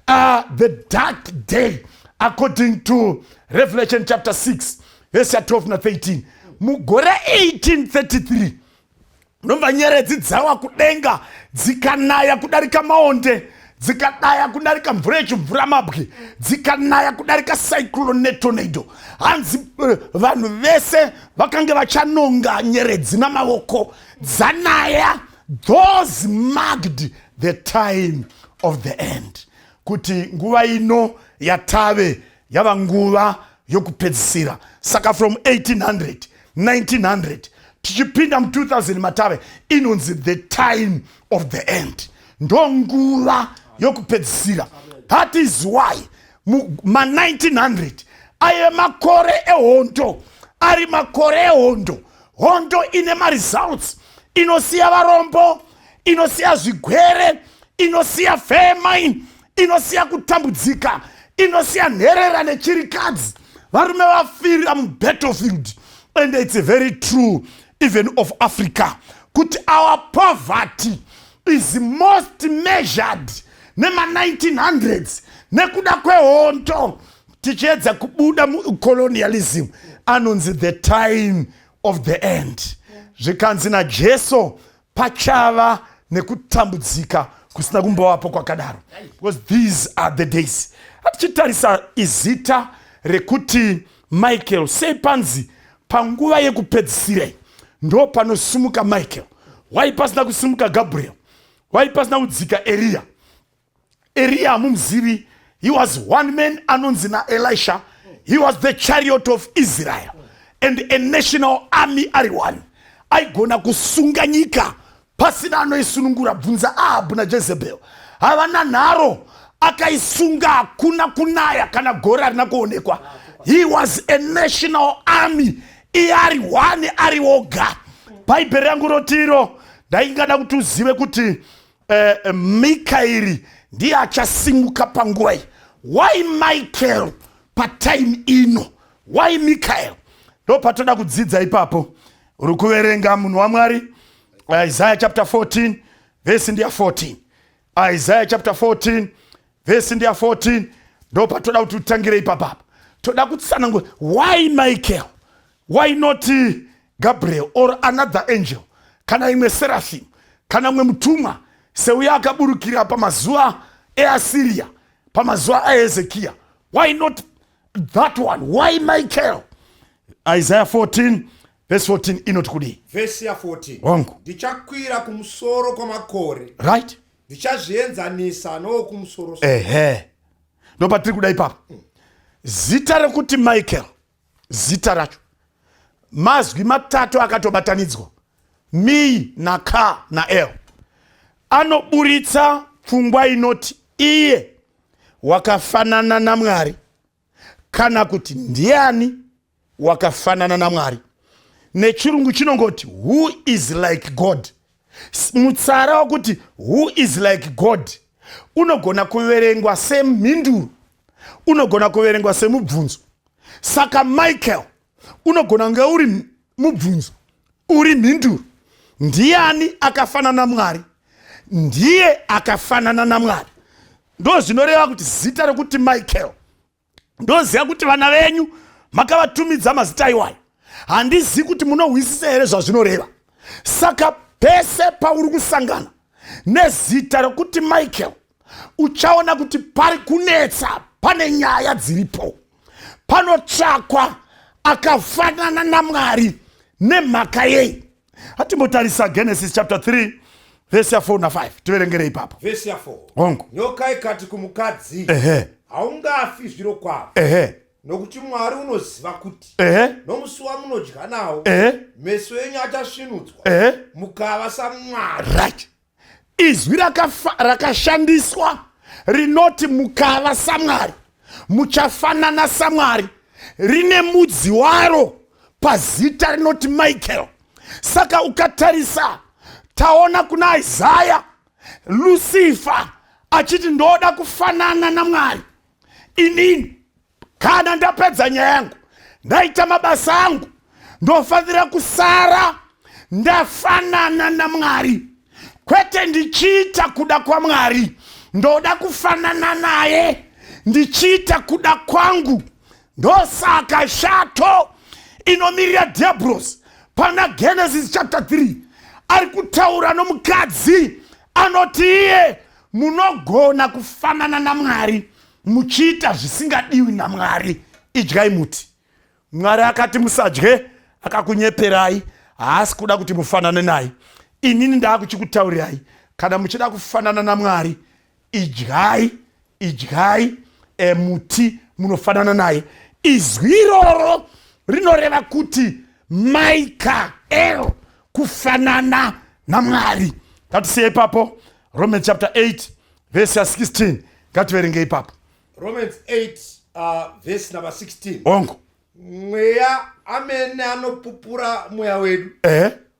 the dark day, according to Revelation chapter 6 verse ya12 na13. Mugore 1833, ndomva nyeredzi dzawa kudenga, dzikanaya kudarika maonde, dzikadaya kudarika mvura yechimvura mabwe, dzikanaya kudarika cyclone netornado. Hanzi vanhu vese vakange vachanonga nyeredzi namaoko dzanaya. Those marked the time of the end, kuti nguva ino yatave yava nguva yokupedzisira. Saka from 1800, 1900, tichipinda mu2000 matave, inonzi the time of the end, ndo nguva yokupedzisira. That is why ma1900 aive makore ehondo, ari makore ehondo. Hondo ine maresults, inosiya varombo, inosiya zvigwere, inosiya famine, inosiya kutambudzika, inosiya nherera nechirikadzi, varume vafira mubattlefield. And it's very true even of Africa, kuti our poverty is most measured nema-1900s nekuda kwehondo tichiedza kubuda mucolonialism. Anonzi the time of the end. Zvikanzi naJesu pachava nekutambudzika kusina kumbovapo kwakadaro, because these are the days. Atichitarisa izita rekuti Michael, sei panzi panguva yekupedzisirei ndo panosumuka Michael? Wai pasina kusimuka Gabriel? Wai pasina kudzika Eriya? Eriya hamumuzivi? He was one man anonzi naElisha, he was the chariot of Israel and a national army. Ari one aigona kusunga nyika pasina anoisunungura. Bvunza Ahabhu naJezebel, havana nharo. Akaisunga, hakuna kunaya kana gore harina kuonekwa. He was a national army, iye ari one, ari oga. Bhaibheri rangu rotiro, ndaingada kuti uzive kuti Mikaeri ndiye achasimuka panguva iyi. Why Michael patime ino? Why Michael? Ndo patoda kudzidza ipapo. Uri kuverenga, munhu waMwari, Isaiah chapter 14, vhesi ndiya 14. Isaiah chapter 14, vhesi ndiya 14. Ndo patoda kuti utangire ipapapa. Toda kutsanangura why Michael, why not Gabriel or another angel, kana imwe seraphim, kana mumwe mutumwa seuya akaburukira pamazuva eAsiria, pamazuva aHezekiya? Why not that one? Why Michael? Isaiah 14 verse 14 inoti kudii? Vhesi ya14. Wangu. Ndichakwira kumusoro kwamakore. Ndichazvienzanisa nowokumusoro. Ehe, ndopatiri kuda ipapo. Zita rekuti Michael, zita racho mazwi matatu akatobatanidzwa, mi na ka na l, anoburitsa pfungwa inoti iye wakafanana naMwari, kana kuti ndiani wakafanana naMwari. Nechirungu chinongoti "Who is like God?" Mutsara wokuti "Who is like God" unogona kuverengwa semhinduro, unogona kuverengwa semubvunzo. Saka Michael unogona kunge uri mubvunzo, uri mhinduro. Ndiani akafanana naMwari? Ndiye akafanana naMwari. Ndo zvinoreva kuti zita rekuti Michael. Ndoziva kuti vana venyu makavatumidza mazita iwayo. Handizivi kuti munohwisisa here zvazvinoreva. Saka pese pauri kusangana nezita rekuti Michael, uchaona kuti pari kunetsa, pane nyaya dziripo, panotsvakwa. Akafanana naMwari nemhaka yei? Hatimbotarisa Genesis chapter 3 vhesi ya 4 na 5, tiverengere ipapo. Vhesi ya 4. Hongu. Nyoka ikati kumukadzi, "Haungafi zviro kwazvo, nokuti Mwari unoziva kuti nomusi wamunodya nawo, meso enyu achasvinudzwa, mukava saMwari." Right, izwi rakashandiswa rinoti mukava saMwari, muchafanana saMwari, rine mudzi waro pazita rinoti Michael. Saka ukatarisa, taona kuna Isaya, Lucifer achiti, "Ndoda kufanana naMwari inini. Kana ndapedza nyaya yangu, ndaita mabasa angu, ndofanira kusara ndafanana naMwari, kwete ndichiita kuda kwaMwari. Ndoda kufanana naye ndichiita kuda kwangu." Ndosaka shato inomirira Dhiabhurosi pana Genesis chapter 3 ari kutaura nomukadzi, anoti iye, "Munogona kufanana naMwari muchiita zvisingadiwi naMwari. Idyai muti Mwari akati musadye, akakunyeperai. Haasi kuda kuti mufanane naye. Inini ndaakuchikutaurirai, kana muchida kufanana naMwari, idyai, idyai muti, munofanana naye." Izwi iroro rinoreva kuti Michael, kufanana naMwari. Ngatisiye ipapo. Romans chapter 8 vhesi ya16, ngativerenge ipapo. Romans 8 verse number 16. Hongu. Mweya amene anopupura mweya wedu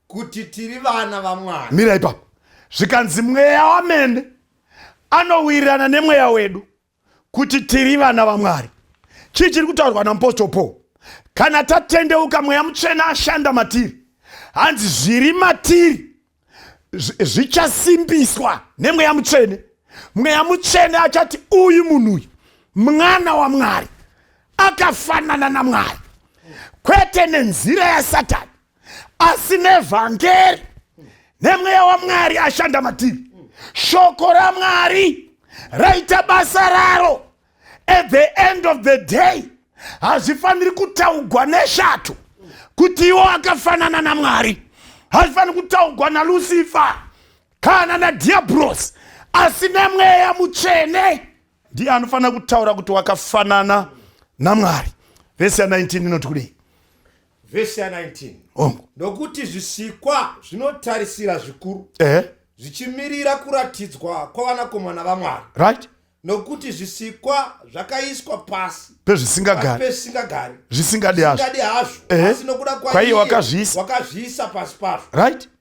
kuti tiri vana vaMwari. Mira ipapo. Zvikanzi Mweya wamene anowirirana nemweya wedu kuti tiri vana vaMwari. Chii chiri kutaurwa naMupostle Paul? Kana tatendeuka, Mweya Mutsvene ashanda matiri, hanzi zviri matiri zvichasimbiswa neMweya Mutsvene. Mweya Mutsvene achati uyu munhu uyu mwana waMwari, akafanana naMwari, kwete nenzira yaSatani, asi nevhangeri, nemweya waMwari ashanda matiri. Shoko raMwari raita basa raro. At the end of the day, hazvifaniri kutaugwa neshato kuti iwo akafanana naMwari, hazvifaniri kutaugwa naLucifer kana naDhiabhurosi, asi nemweya Mutsvene ndiye anofanira kutaura kuti wakafanana naMwari. Vhesi ya19 inoti kudii? Vhesi ya19. Hongu. Nokuti zvisikwa zvinotarisira zvikuru zvichimirira kuratidzwa kwavanakomana vaMwari. Nokuti zvisikwa zvakaiswa pasi pezvisingagari, pezvisingagari, zvisingadi hazvo, zvisingadi hazvo, asi nokuda kwaiye wakazviisa wakazviisa pasi pazvo.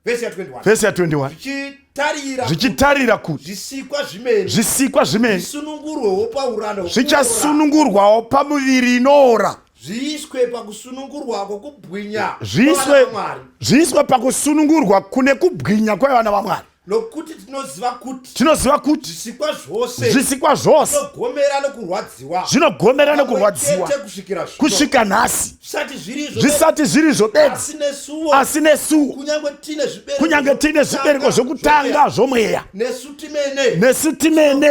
Vhesi ya21. Vhesi ya21. Zvichitarira, zvichitarira kuti zvisikwa zvimene, zvisikwa zvimene zvisunungurwewo pauranda hwokuora, zvichasunungurwawo pamuviri inoora, zviiswe pakusunungurwa kwokubwinya zviiswe kwavana vaMwari. Zviiswe pakusunungurwa kune kubwinya kwevana vaMwari. Nokuti tinoziva kuti, tinoziva kuti zvisikwa zvose, zvisikwa zvose zvinogomera nokurwadziwa, zvinogomera nokurwadziwa chete kusvikira zvino. Kusvika nhasi. Zvisati zviri izvo, Zvisati zviri izvo bedzi, asi nesuwo, asi nesuwo, kunyange tine zvibereko kunyange tiine zvibereko zvokutanga zvomweya, nesu timene, nesu timene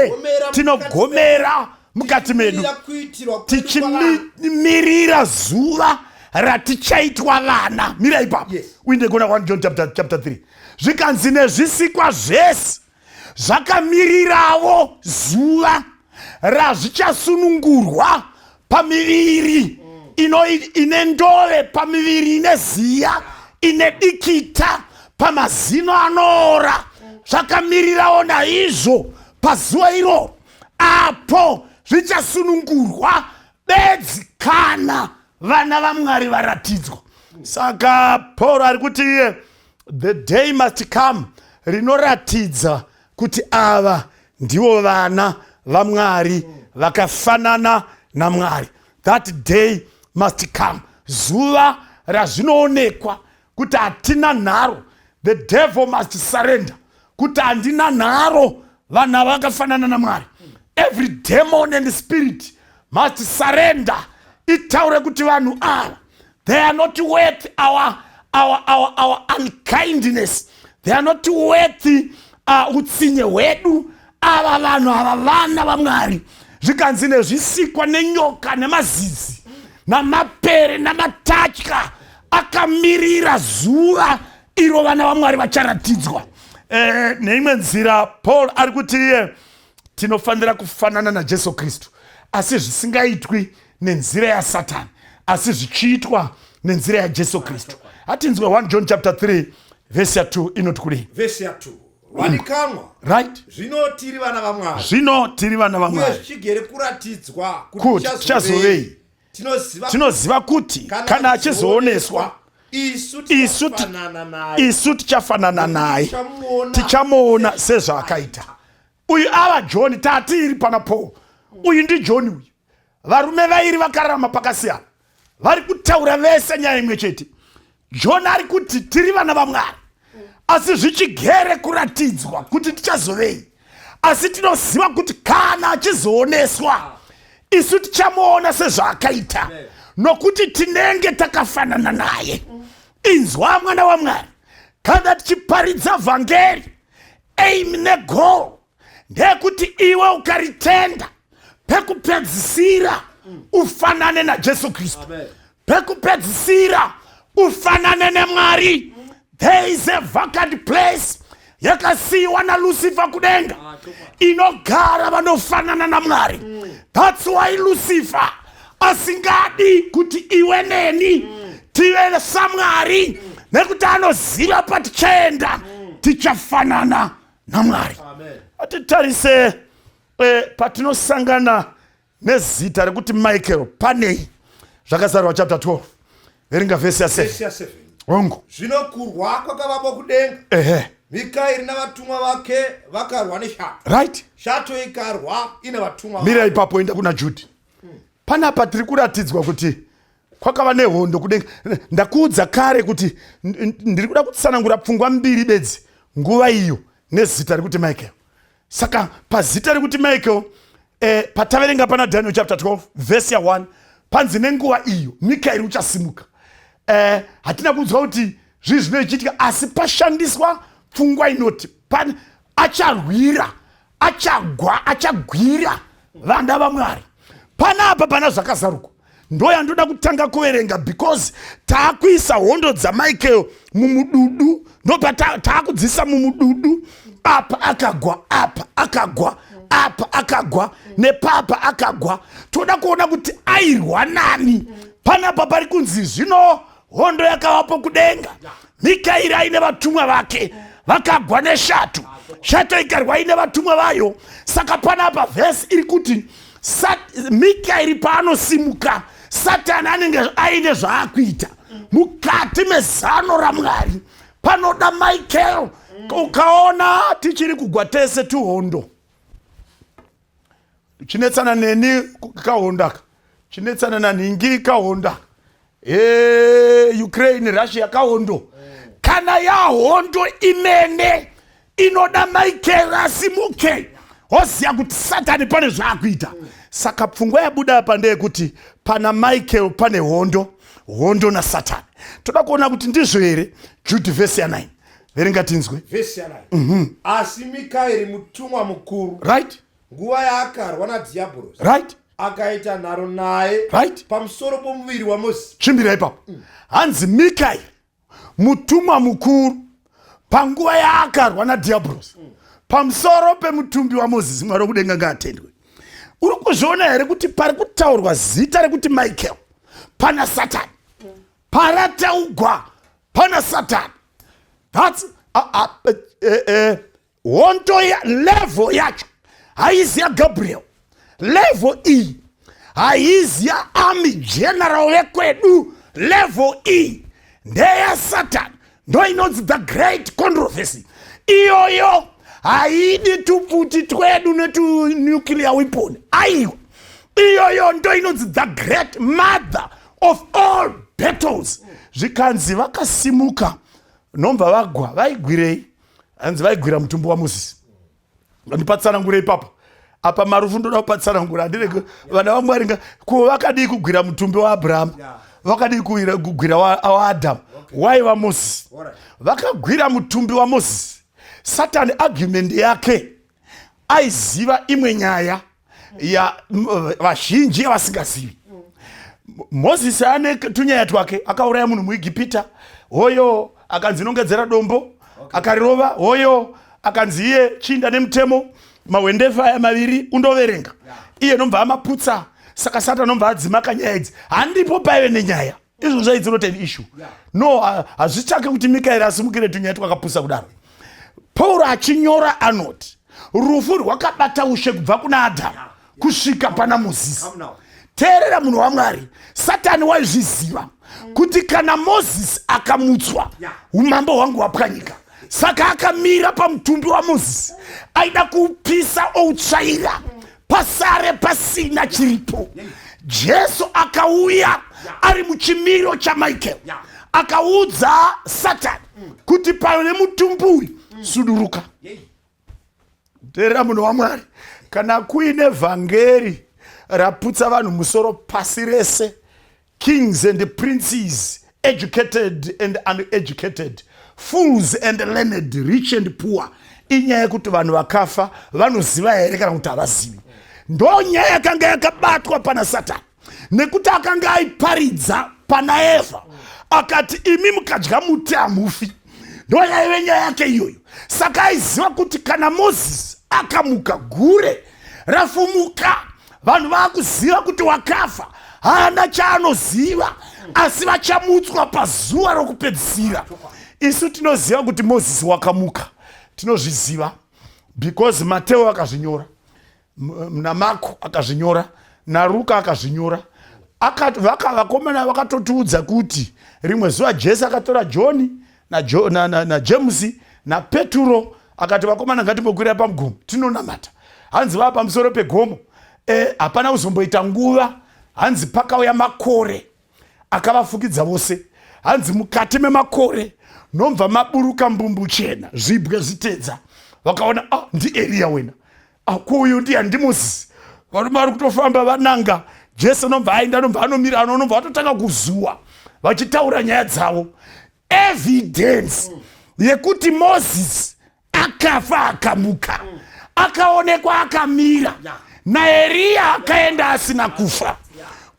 tinogomera tinogomera mukati medu, tichimirira kuitirwa kwedu kwavana. Tichimirira zuva ratichaitwa vana. Mira ipapo. Uinde kuna 1 John chapter 3. Zvikanzi nezvisikwa zvese zvakamirirawo zuva razvichasunungurwa pamiviri ine ndove, pamiviri ine ziya, ine dikita, pamazino anoora. Zvakamirirawo naizvo pazuva iro apo zvichasunungurwa bedzi kana vana vaMwari varatidzwa. Saka Paul ari kuti iye, the day must come rinoratidza kuti ava ndivo vana vaMwari vakafanana naMwari. That day must come, zuva razvinoonekwa kuti hatina nharo. The devil must surrender kuti handina nharo, vanhu ava vakafanana naMwari. Every demon and spirit must surrender, itaure kuti vanhu ava, they are not worth our unkindness, they are not worth utsinye hwedu. Ava vanhu ava vana vaMwari. Zvikanzi nezvisikwa, nenyoka, nemazizi, Namapere namatatya akamirira zuva iro vana vaMwari vacharatidzwa. Neimwe nzira Paul ari kuti iye tinofanira kufanana naJesu Kristu, asi zvisingaitwi nenzira yaSatani, asi zvichiitwa nenzira yaJesu Kristu. Hatinzwe 1 John chapter 3 vhesi ya 2 inoti kudii? Vhesi ya 2, vadikanwa, Zvino tiri vana vaMwari, Zvino tiri vana uye vaMwari, zvichigere kuratidzwa kuti tichazovei. Tinoziva Tinoziva kuti kana achizooneswa, isu isu tichafanana naye, isu tichafanana naye, tichamuona tichamuona sezvaakaita. Uyu ava John, tati iri pana Paul, uyu ndiJohn uyu. Varume vairi vakararama pakasiyana, vari kutaura vese nyaya imwe chete. John ari kuti tiri vana vaMwari, asi zvichigere kuratidzwa kuti tichazovei, asi tinoziva kuti kana achizooneswa, isu tichamuona sezvaakaita, nokuti tinenge takafanana naye. Inzwa, mwana waMwari, kana tichiparidza vhangeri, aim negoal ndeyekuti iwe ukaritenda, pekupedzisira ufanane naJesu Kristu, pekupedzisira ufanane neMwari. There is a vacant place yakasiyiwa naLucifer kudenga, inogara vanofanana naMwari. That's why Lucifer asingadi kuti iwe neni tive saMwari, nekuti anoziva patichaenda tichafanana naMwari. Atitarise patinosangana nezita rekuti Michael, panei Zvakazarwa chapter 12, verenga vhesi ya7. Vhesi ya7. Hongu. Zvino kurwa kwakavapo kudenga. Mikaeri navatumwa vake vakarwa neshato. Shato ikarwa ine vatumwa. Mira ipapo, enda kuna Judhi. Panapa tiri kuratidzwa kuti kwakava nehondo kudenga. Ndakuudza kare kuti ndiri kuda kutsanangura pfungwa mbiri bedzi, nguva iyo nezita rekuti Michael. Saka pazita rekuti Michael, pataverenga pana Daniel chapter 12 vhesi ya1, panzi nenguva iyo Mikaeri uchasimuka. Hatina kunzwa kuti zvii zvinoichiitika, asi pashandiswa pfungwa inoti acharwira, achagwa, achagwira vana vaMwari. Panapa pana Zvakazarukwa ndo yandoda kutanga kuverenga, because taakuisa hondo dzaMichael mumududu, ndopa taakudzisa mumududu. Apa akagwa, apa akagwa, apa akagwa, nepapa akagwa. Toda kuona kuti airwa nani. Panapa pari kunzi zvino hondo yakavapo kudenga, Mikaeri aine vatumwa vake vakagwa neshato, shato ikarwa ine vatumwa vayo. Saka panapa vhesi iri kuti Mikaeri paanosimuka, Satani anenge aine zvaakuita. Mukati mezano raMwari panoda Michael. Ukaona tichiri kugwa tese tuhondo, chinetsana neni kahondaka, chinetsana nanhingi kahonda, Ukraine Russia kahondo, kana yahondo imene inoda Michael asimuke, oziva kuti Satani pane zvaakuita. Saka pfungwa yabuda apa ndeyekuti pana Michael pane hondo, hondo naSatani. Toda kuona kuti ndizvo here. Jude vhesi ya9, verenga tinzwe. Vhesi ya9. Asi Mikaeri mutumwa mukuru, nguva yaakarwa nadhiabhorosi, akaita nharo naye pamusoro pomuviri waMozisi. Chimbira ipapo. Hanzi Mikaeri mutumwa mukuru, panguva yaakarwa nadhiabhorosi pamusoro pemutumbi waMozisi. Mwari wekudenga ngaatendwe. Uri kuzviona here kuti pari kutaurwa zita rekuti Michael pana Satani? Parataugwa pana Satani. Thats hondo ya level yacho haizi yaGabriel. Level iyi haizi yaarmy general vekwedu. Level iyi ndeyaSatan, ndo inonzi the great controversy. Iyoyo haidi tupfuti twedu netunuclear weapon, aiwa. Iyoyo ndo inonzi the great mother of all battles. Zvikanzi vakasimuka nomva vagwa. Vaigwirei? Hanzi vaigwira mutumbi waMozisi. Ndipatsanangure ipapo. Apa marufu ndoda kupatsanangura, handirege vana vaMwari. Ko vakadii kugwira mutumbi waAbrahama? Vakadii kugwira waAdhamu waiva Mozisi? Vakagwira mutumbi waMozisi. Satani argument yake, aiziva imwe nyaya ya vazhinji yavasingazivi. Mozisi ane tunyaya twake, akauraya munhu muEgipita, hoyo akanzi nongedzera dombo, okay. Akarirova, hoyo akanzi iye chinda nemutemo mahwendefa aya maviri undoverenga, yeah. Iye nobva amaputsa, saka Satani nobva adzima kanyaya idzi. Handipo paive nenyaya izvozvo, it's not an issue, yeah. No, hazvitsvake kuti Mikaeri asimukire tunyaya twakapusa kudaro. Pauro achinyora anoti rufu rwakabata ushe kubva kuna Adhamu, yeah, kusvika pana Mozisi. Teerera, munhu waMwari, Satani waizviziva kuti kana Mozisi akamutswa, umambo hwangu hwapwanyika. Saka akamira pamutumbi waMozisi, aida kuupisa outsvaira pasare pasina chiripo. Jesu akauya ari muchimiro chaMichael, akaudza Satani kuti pane mutumbi uyu, suduruka. Teerera, munhu waMwari, kana kuine vhangeri raputsa vanhu musoro pasi rese, kings and princes, educated and uneducated, fools and learned, rich and poor, inyaya yekuti vanhu vakafa vanoziva here kana kuti havazivi. Ndo nyaya yakanga yakabatwa pana Satani, nekuti akanga aiparidza pana Evha, akati, "Imi mukadya muti hamufi." Ndo yaive nyaya yake iyoyo. Saka aiziva kuti kana Mozisi akamuka, gure rafumuka, vanhu vaakuziva kuti wakafa haana chaanoziva, asi vachamutswa pazuva rokupedzisira. Isu tinoziva kuti Mozisi wakamuka. Tinozviziva because Mateo akazvinyora, naMako akazvinyora, naRuka akazvinyora. Vakomana vakatotiudza kuti rimwe zuva Jesu akatora Johni naJemusi na, na, naPeturo, akati, "Vakomana, ngatimbokwira pamugomo tinonamata." Hanzi vava pamusoro pegomo, hapana kuzomboita nguva, hanzi pakauya makore akavafukidza vose. Hanzi mukati memakore nobva maburuka mbumbu chena, zvibwe zvitedza. Vakaona, ah, ndiEriya wena. Ah, kuuyu ndiye ndiMozisi. Varume vari kutofamba vananga Jesu, nobva aenda, nobva anomira, anonobva vatotanga kuzuwa vachitaura nyaya dzavo. Evidence yekuti Mozisi akafa akamuka, akaonekwa akamira naEriya, akaenda asina kufa,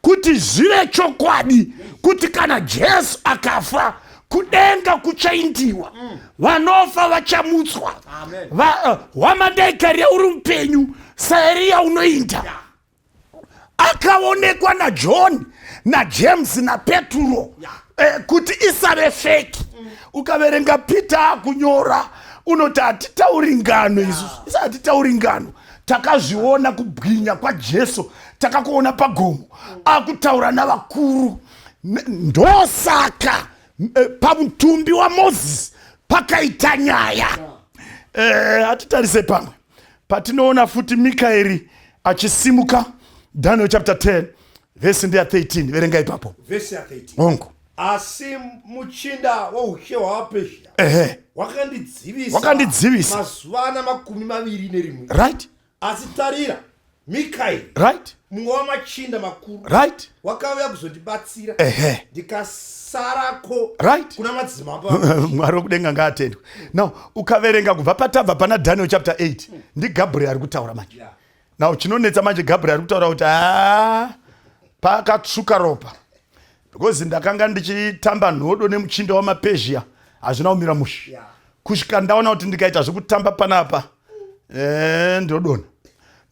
kuti zvive chokwadi kuti kana Jesu akafa, kudenga kuchaindiwa, vanofa vachamutswa. Hwamandaikarira uri mupenyu saEriya unoinda akaonekwa naJohn naJames naPeturo, kuti isave fake. Ukaverenga Peter akunyora, unoti, "Hatitauri ngano isusu, isa hatitauri ngano, takazviona kubwinya kwaJesu, takakuona pagomo akutaura navakuru." Ndosaka pamutumbi waMozisi pakaita nyaya. Hatitarise pamwe patinoona futi Mikaeri achisimuka. Daniel chapter 10, vhesi ndeya 13. Verenga ipapo. Vhesi ya 13. Hongu. Asi muchinda woushe hwavaPezhia wakandidzivisa Wakandidzivisa. mazuva ana 21. Asi tarira, Mikaeri, mumwe wamachinda makuru, wakauya kuzondibatsira, ndikasarako kuna madzimambo. Mwari wekudenga ngaatendwe. Now ukaverenga kubva patabva pana Daniel chapter 8, ndiGabriel ari kutaura manje. Now chinonetsa manje, Gabriel ari kutaura kuti haa, pakatsvuka ropa because ndakanga ndichitamba nhodo nemuchinda wamaPezhia, hazvina kumira mushe, kusvika ndaona kuti ndikaita zvekutamba panapa, ndodona.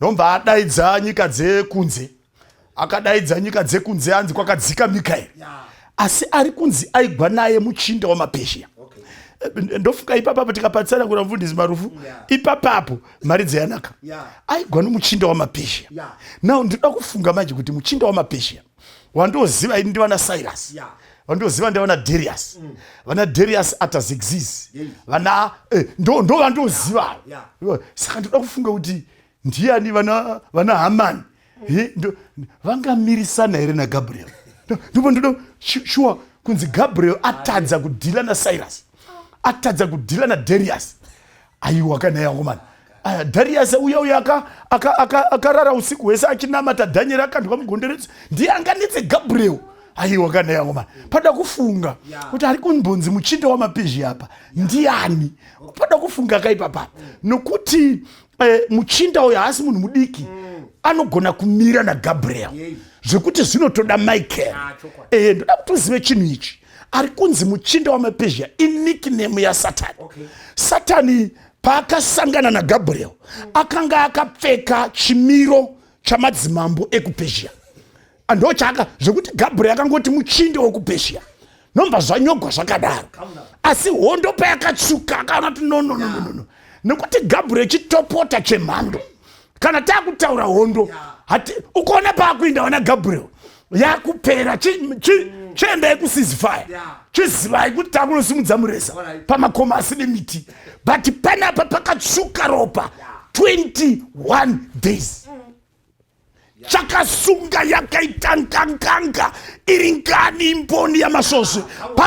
Ndomva adaidza nyika dzekunze. Akadaidza nyika dzekunze, anzi kwakadzika Mikaeri, asi ari kunzi aigwa naye muchinda wamaPezhia. Ndofunga ipapapo tikapatsana kuna mufundisi Marufu, ipapapo mari dzeyanaka. Aigwa nomuchinda wamaPezhia. Now ndinoda kufunga manje kuti muchinda wamaPezhia wandoziva ini ndivana Cyrus, vandoziva ndivana Darius, vana Darius Artaxerxes, vana ndo vandoziva. Saka ndoda kufunga kuti ndiani vana Hamani vangamirisana here naGabriel? Ndipo ndoda shuwa kunzi Gabriel atadza kudhila naCyrus, atadza kudhila naDarius. Aiwa, kana yakomana Darius uya uya akarara usiku hwese achinamata Dhanieri akandwa mugonderedzo, ndiye anganetse Gabriel? Aiwa, kana yakomana, pada kufunga kuti ari kumbonzi muchinda wamapezhi apa ndiani. Pada kufunga kaipapa, nokuti muchinda uyo haasi munhu mudiki anogona kumira naGabriel. Zvekuti zvinotoda Michael. Ah, chokwadi. Ndoda kuti uzive chinhu ichi. Ari kunzi muchinda wamaPezhia inickname yaSatani. Satani paakasangana naGabriel akanga akapfeka chimiro chamadzimambo ekuPezhia. Ndochaka zvekuti Gabriel akangoti muchinda wekuPezhia, nobva zvanyogwa zvakadaro. Asi hondo payakatsvuka akaona kuti no, no, no, no, no. Nekuti Gabriel chitopota chemhando. Kana takutaura hondo, hati ukaona paakuinda vana Gabriel yakupera, chiendai kuceasefire, chizivai kuti takunosimudza mureza pamakoma asine miti. But panapa pakatsvuka ropa 21 days. Chakasunga yakaita nganganga iri ngani imboni yamasvosve,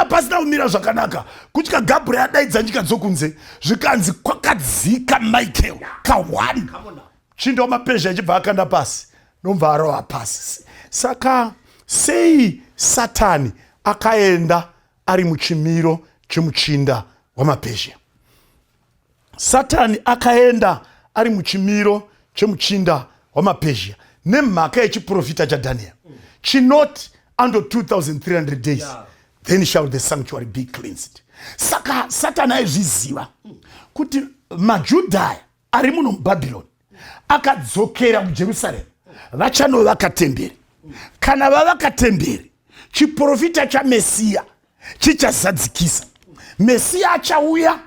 pasina kumira zvakanaka. Kutya Gabriel adaidza nyika dzokunze, zvikanzi kwakadzika Michael ka1 chinda wamapezha achibva akanda pasi, nobva arova pasi. Saka sei Satani akaenda ari muchimiro chemuchinda wamapezha? Satani akaenda ari muchimiro chemuchinda wamapezhia nemhaka yechiprofita chaDaniel chinoti under 2300 days then shall the sanctuary be cleansed. Saka Satani aizviziva kuti maJudhaya ari muno muBhabhironi akadzokera kuJerusarema vachanovaka temberi. Kana vavaka temberi, chiprofita chaMesiya chichazadzikisa. Mesiya achauya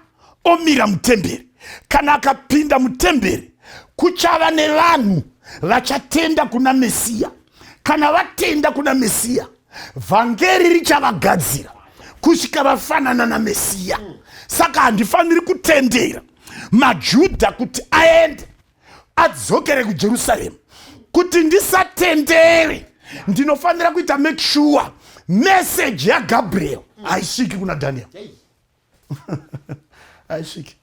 omira mutemberi. Kana akapinda mutemberi, kuchava nevanhu vachatenda kuna Mesiya. Kana vatenda kuna Mesiya, vhangeri richavagadzira kusvika vafanana naMesiya. Saka handifaniri kutendera maJudha kuti aende adzokere kuJerusarema. Kuti ndisatendere, ndinofanira kuita make sure message yaGabriel haisviki kuna Daniel. Haisviki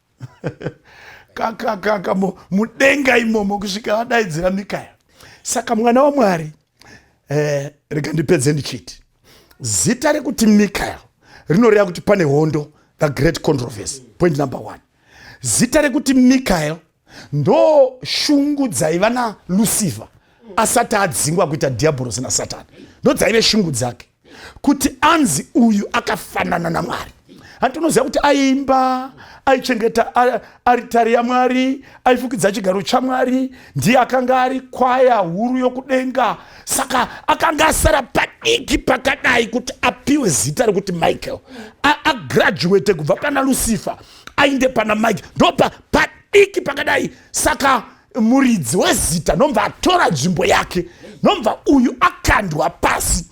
kakakaka mudenga imomo kusvika vadaidzira Mikael. Saka mwana waMwari, rega ndipedze ndichiti zita rekuti Mikael rinoreva kuti pane hondo, the great controversy. Point number 1, zita rekuti Mikael ndo shungu dzaiva naLucifer asati adzingwa kuita diabolosi naSatani. Ndo dzaive shungu dzake kuti anzi uyu akafanana naMwari. Hanti unoziva kuti aiimba, aichengeta aritari yaMwari, aifukidza chigaro chaMwari, ndiye akanga ari kwaya huru yokudenga. Saka akanga asara padiki pakadai kuti apiwe zita rekuti Michael, agraduate kubva pana Lucifer ainde pana Mike, ndopa padiki pakadai. Saka muridzi wezita nobva atora nzvimbo yake, nobva uyu akandwa pasi,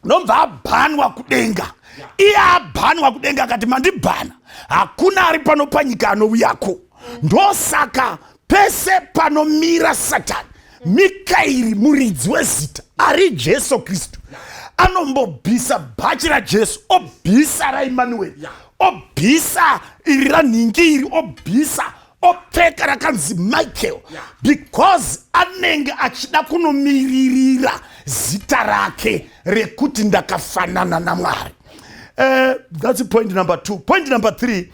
nobva abhanwa kudenga. Iye abhanwa kudenga akati mandibhana, hakuna ari pano panyika anouyako. Ndosaka pese panomira Satani, Mikaeri muridzi wezita ari Jesu Kristu anombobvisa bhachi raJesu, obvisa raEmanueri, obvisa iri ranhingi iri, obvisa opfeka rakanzi Michael, because anenge achida kunomiririra zita rake rekuti ndakafanana naMwari. That's point number 2. Point number 3,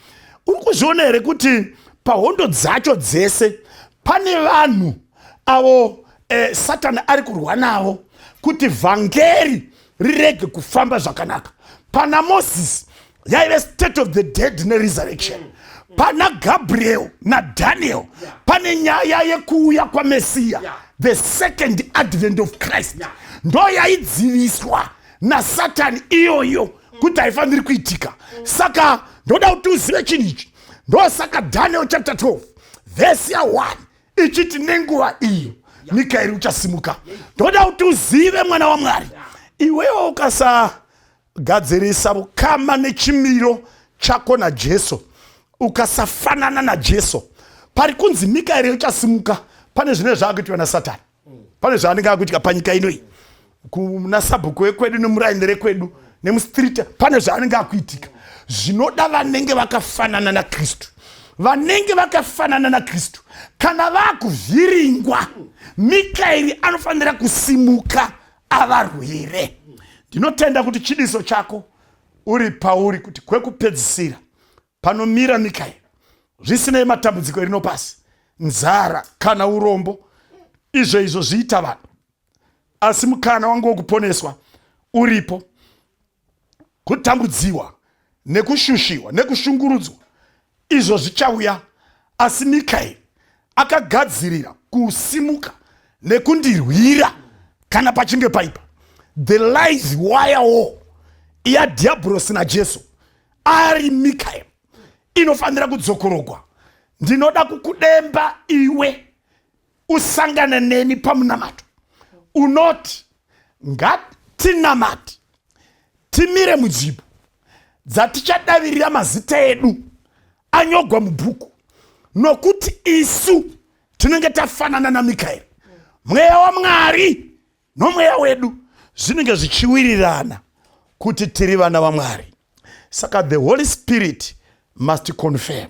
uri kuzviona here kuti pahondo dzacho dzese pane vanhu avo Satani ari kurwa navo kuti vhangeri rirege kufamba zvakanaka? Pana Moses yaive state of the dead neresurrection. Pana Gabriel naDaniel pane nyaya yekuuya kwaMesiya, the second advent of Christ, ndo yaidziviswa naSatani iyoyo kuti haifaniri kuitika. Saka ndoda kuti uzive chinhu ichi. Ndosaka Daniel chapter 12 vhesi ya1 ichiti nenguva iyo Mikaeri uchasimuka. Ndoda kuti uzive, mwana waMwari, iwewo ukasagadzirisa ukama nechimiro chako naJesu, ukasafanana naJesu, pari kunzi Mikaeri uchasimuka, pane zvine zvaakuitwa naSatani, pane zvaanenge akuitika panyika ino iyi, kuna sabhuku wekwedu nemuraini rekwedu nemustreet, pane zvaanenge akuitika zvinoda vanenge vakafanana naKristu. Vanenge vakafanana naKristu kana vaakuvhiringwa, Mikaeri anofanira kusimuka avarwire. Ndinotenda kuti chidiso chako uri pauri kuti kwekupedzisira panomira Mikaeri, zvisinei matambudziko erino pasi, nzara kana urombo, izvo izvo zviita vanhu. Asi mukana wangu wokuponeswa uripo. Kutambudziwa nekushushiwa nekushungurudzwa izvo zvichauya, asi Mikaeri akagadzirira kusimuka nekundirwira kana pachinge paipa. The live wire war yadhiabhorosi naJesu ari Mikaeri inofanira kudzokorogwa. Ndinoda kukudemba iwe usangane neni pamunamato unoti ngatinamate timire mudzvibo dzatichadavirira mazita edu anyogwa mubhuku, nokuti isu tinenge tafanana naMikaeri. Mweya waMwari nomweya wedu zvinenge zvichiwirirana kuti tiri vana vaMwari. Saka the Holy Spirit must confirm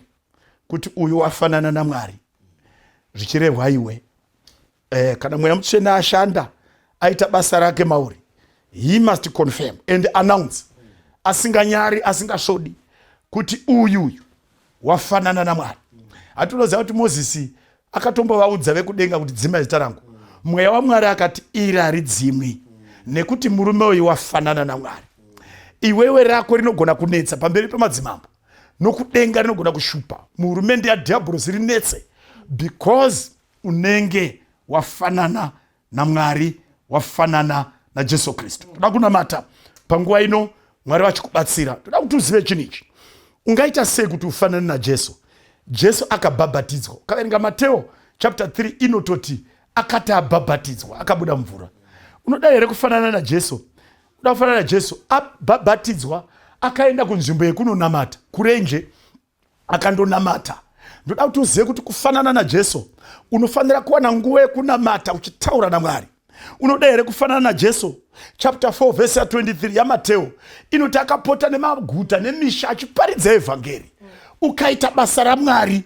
kuti uyu wafanana naMwari, zvichirehwa iwe. Kana Mweya Mutsvene ashanda aita basa rake mauri, he must confirm and announce asinganyari asingasvodi kuti uyuyu wafanana naMwari. Hatinoziva kuti Mozisi akatombovaudza vekudenga kuti dzima zita rangu. Mweya waMwari akati iri haridzimwi nekuti murume uyu wafanana naMwari. Iwewe rako rinogona kunetsa pamberi pemadzimambo, nokudenga rinogona kushupa muhurumende yadhiabhorosi rinetse, because unenge wafanana naMwari, wafanana naJesu Kristu. Toda kunamata panguva ino, Mwari vachikubatsira. Toda kuti uzive chinhu ichi. Ungaita sei kuti ufanane naJesu? Jesu akabhabhatidzwa. Ukaverenga Mateo chapter 3 inototi akati abhabhatidzwa akabuda mvura. Unoda here kufanana naJesu? Unoda kufanana naJesu? Abhabhatidzwa akaenda kunzvimbo yekunonamata kurenje, akandonamata. Ndoda kuti uzive kuti kufanana naJesu unofanira kuwana nguva yekunamata uchitaura naMwari. Unoda here kufanana naJesu? Chapter 4 vhesi ya 23 yaMateo inoti akapota nemaguta nemisha achiparidza evhangeri. Ukaita basa raMwari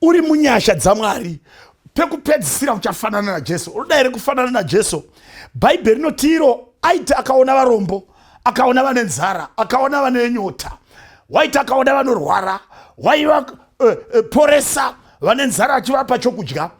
uri munyasha dzaMwari, pekupedzisira uchafanana naJesu. Unoda here kufanana naJesu? Bhaibheri rinoti iro aiti akaona varombo, akaona vane nzara, akaona vane nyota, waiti akaona vanorwara, waiva poresa vane nzara achivapa chokudya.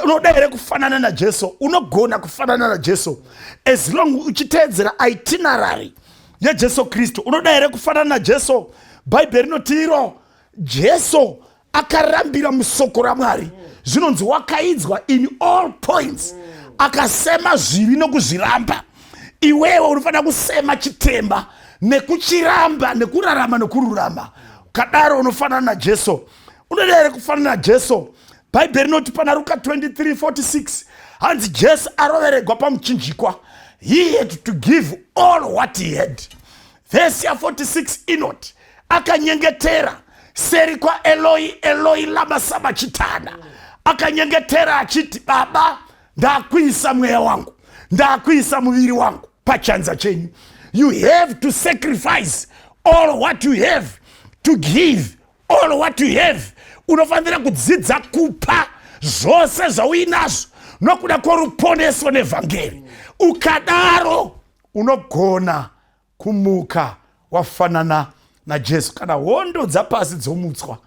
Unoda here kufanana naJesu? Unogona kufanana naJesu as long uchiteedzera itinerary yaJesu Kristu. Unoda here kufanana naJesu? Bhaibheri rinoti iro Jesu akarambira musoko raMwari, zvinonzi wakaidzwa in all points, akasema zvivi nokuzviramba. Iwewe unofanira kusema chitema nekuchiramba nekurarama nokururama. Ukadaro unofanana naJesu. Unoda here kufanana naJesu? Bhaibheri rinoti pana Ruka 23:46 hanzi Jesu aroveregwa pamuchinjikwa, he had to give all what he had. Vhesi ya 46 inoti akanyengetera seri kwaEloi Eloi lama sabachitana, akanyengetera achiti, Baba, ndakuisa mweya wangu, ndakuisa muviri wangu pachanza chenyu. You have to sacrifice all what you have to give all what you have. Unofanira kudzidza kupa zvose zvauinazvo nokuda kworuponeso nevhangeri. Ukadaro unogona kumuka wafanana naJesu. Kana hondo dzapasi dzomutswa,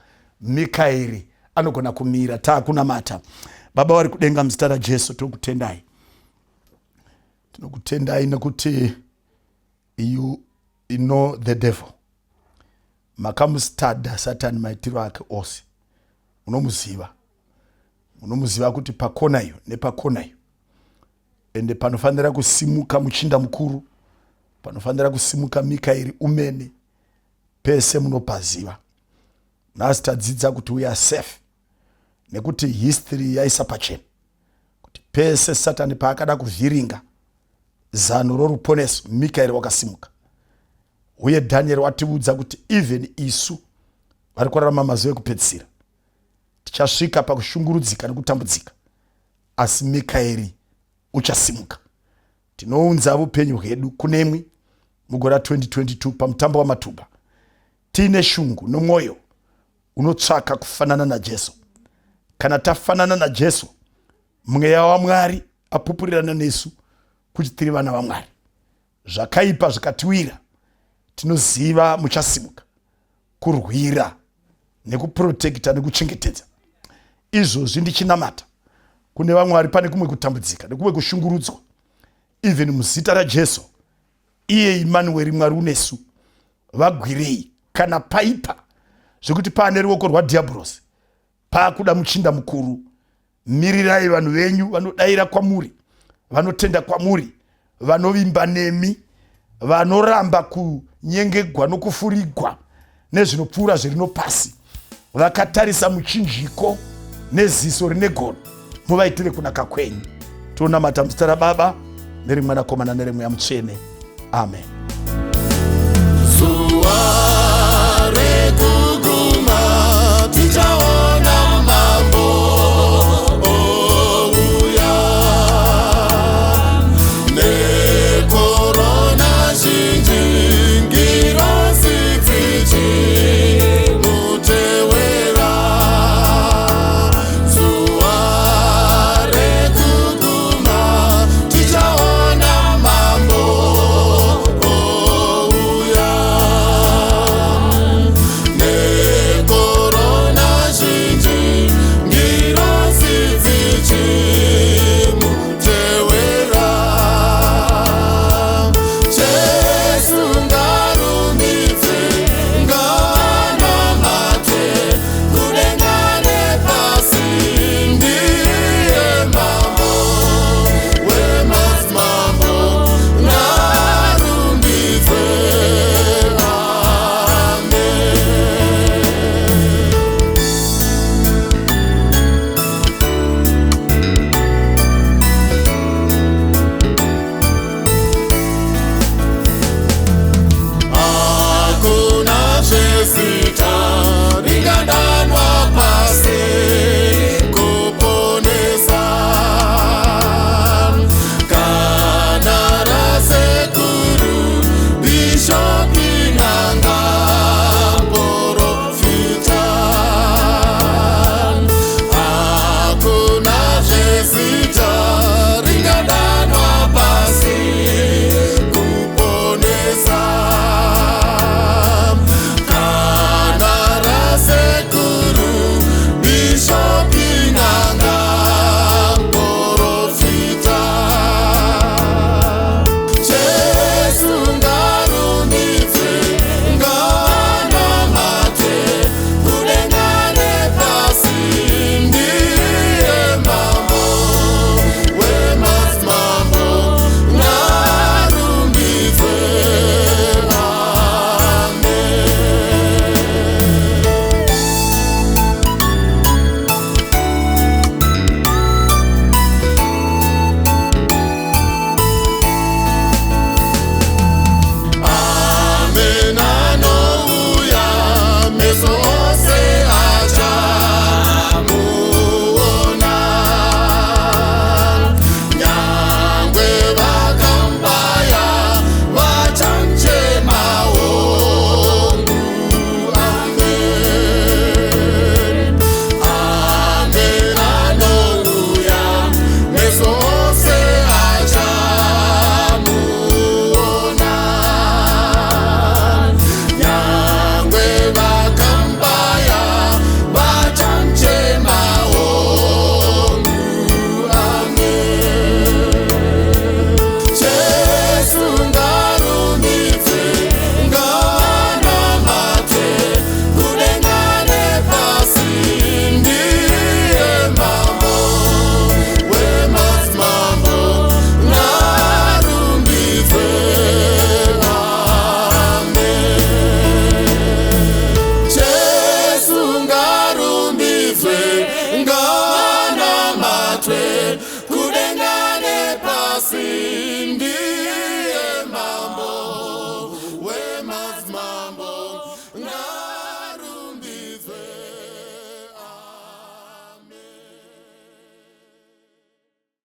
Mikaeri anogona kumira. Taakunamata. Baba vari kudenga, muzita raJesu tokutendai. Tinokutendai nekuti you know the devil. Makamustada Satani maitiro ake ose. Munomuziva. Munomuziva kuti pakona iyo nepakona iyo. Ende panofanira kusimuka muchinda mukuru, panofanira kusimuka Mikaeri umene, pese munopaziva. Nhasi tadzidza kuti we are safe nekuti history yaisa pachena kuti pese Satani paakada kuvhiringa zano roruponeso, Mikaeri wakasimuka. Uye Daniel watiudza kuti even isu vari kurarama mazuva ekupedzisira tichasvika pakushungurudzika nekutambudzika, asi Mikaeri uchasimuka. Tinounza upenyu hwedu kunemwi mugore ra 2022 pamutambo wamatuba, tiine shungu nomwoyo unotsvaka kufanana naJesu. Kana tafanana naJesu, mweya waMwari apupurirana nesu kuti tiri vana vaMwari. Zvakaipa zvikatiwira, tinoziva muchasimuka kurwira nekuprotekta nekuchengetedza. Izvozvi ndichinamata kune vamwe vari pane kumwe kutambudzika nekumwe kushungurudzwa. Even muzita raJesu, iye Imanueri, Mwari unesu, vagwirei kana paipa zvekuti paane ruoko rwadhiabhurosi, paakuda muchinda mukuru. Mirirai vanhu venyu vanodaira kwamuri, vanotenda kwamuri, vanovimba nemi, vanoramba kunyengegwa nokufurigwa nezvinopfuura zvirino pasi, vakatarisa muchinjiko neziso rine gono. Muvaitire kunaka kwenyu. Tonamata muzita raBaba, nereMwanakomana, nereMweya Mutsvene. Amen.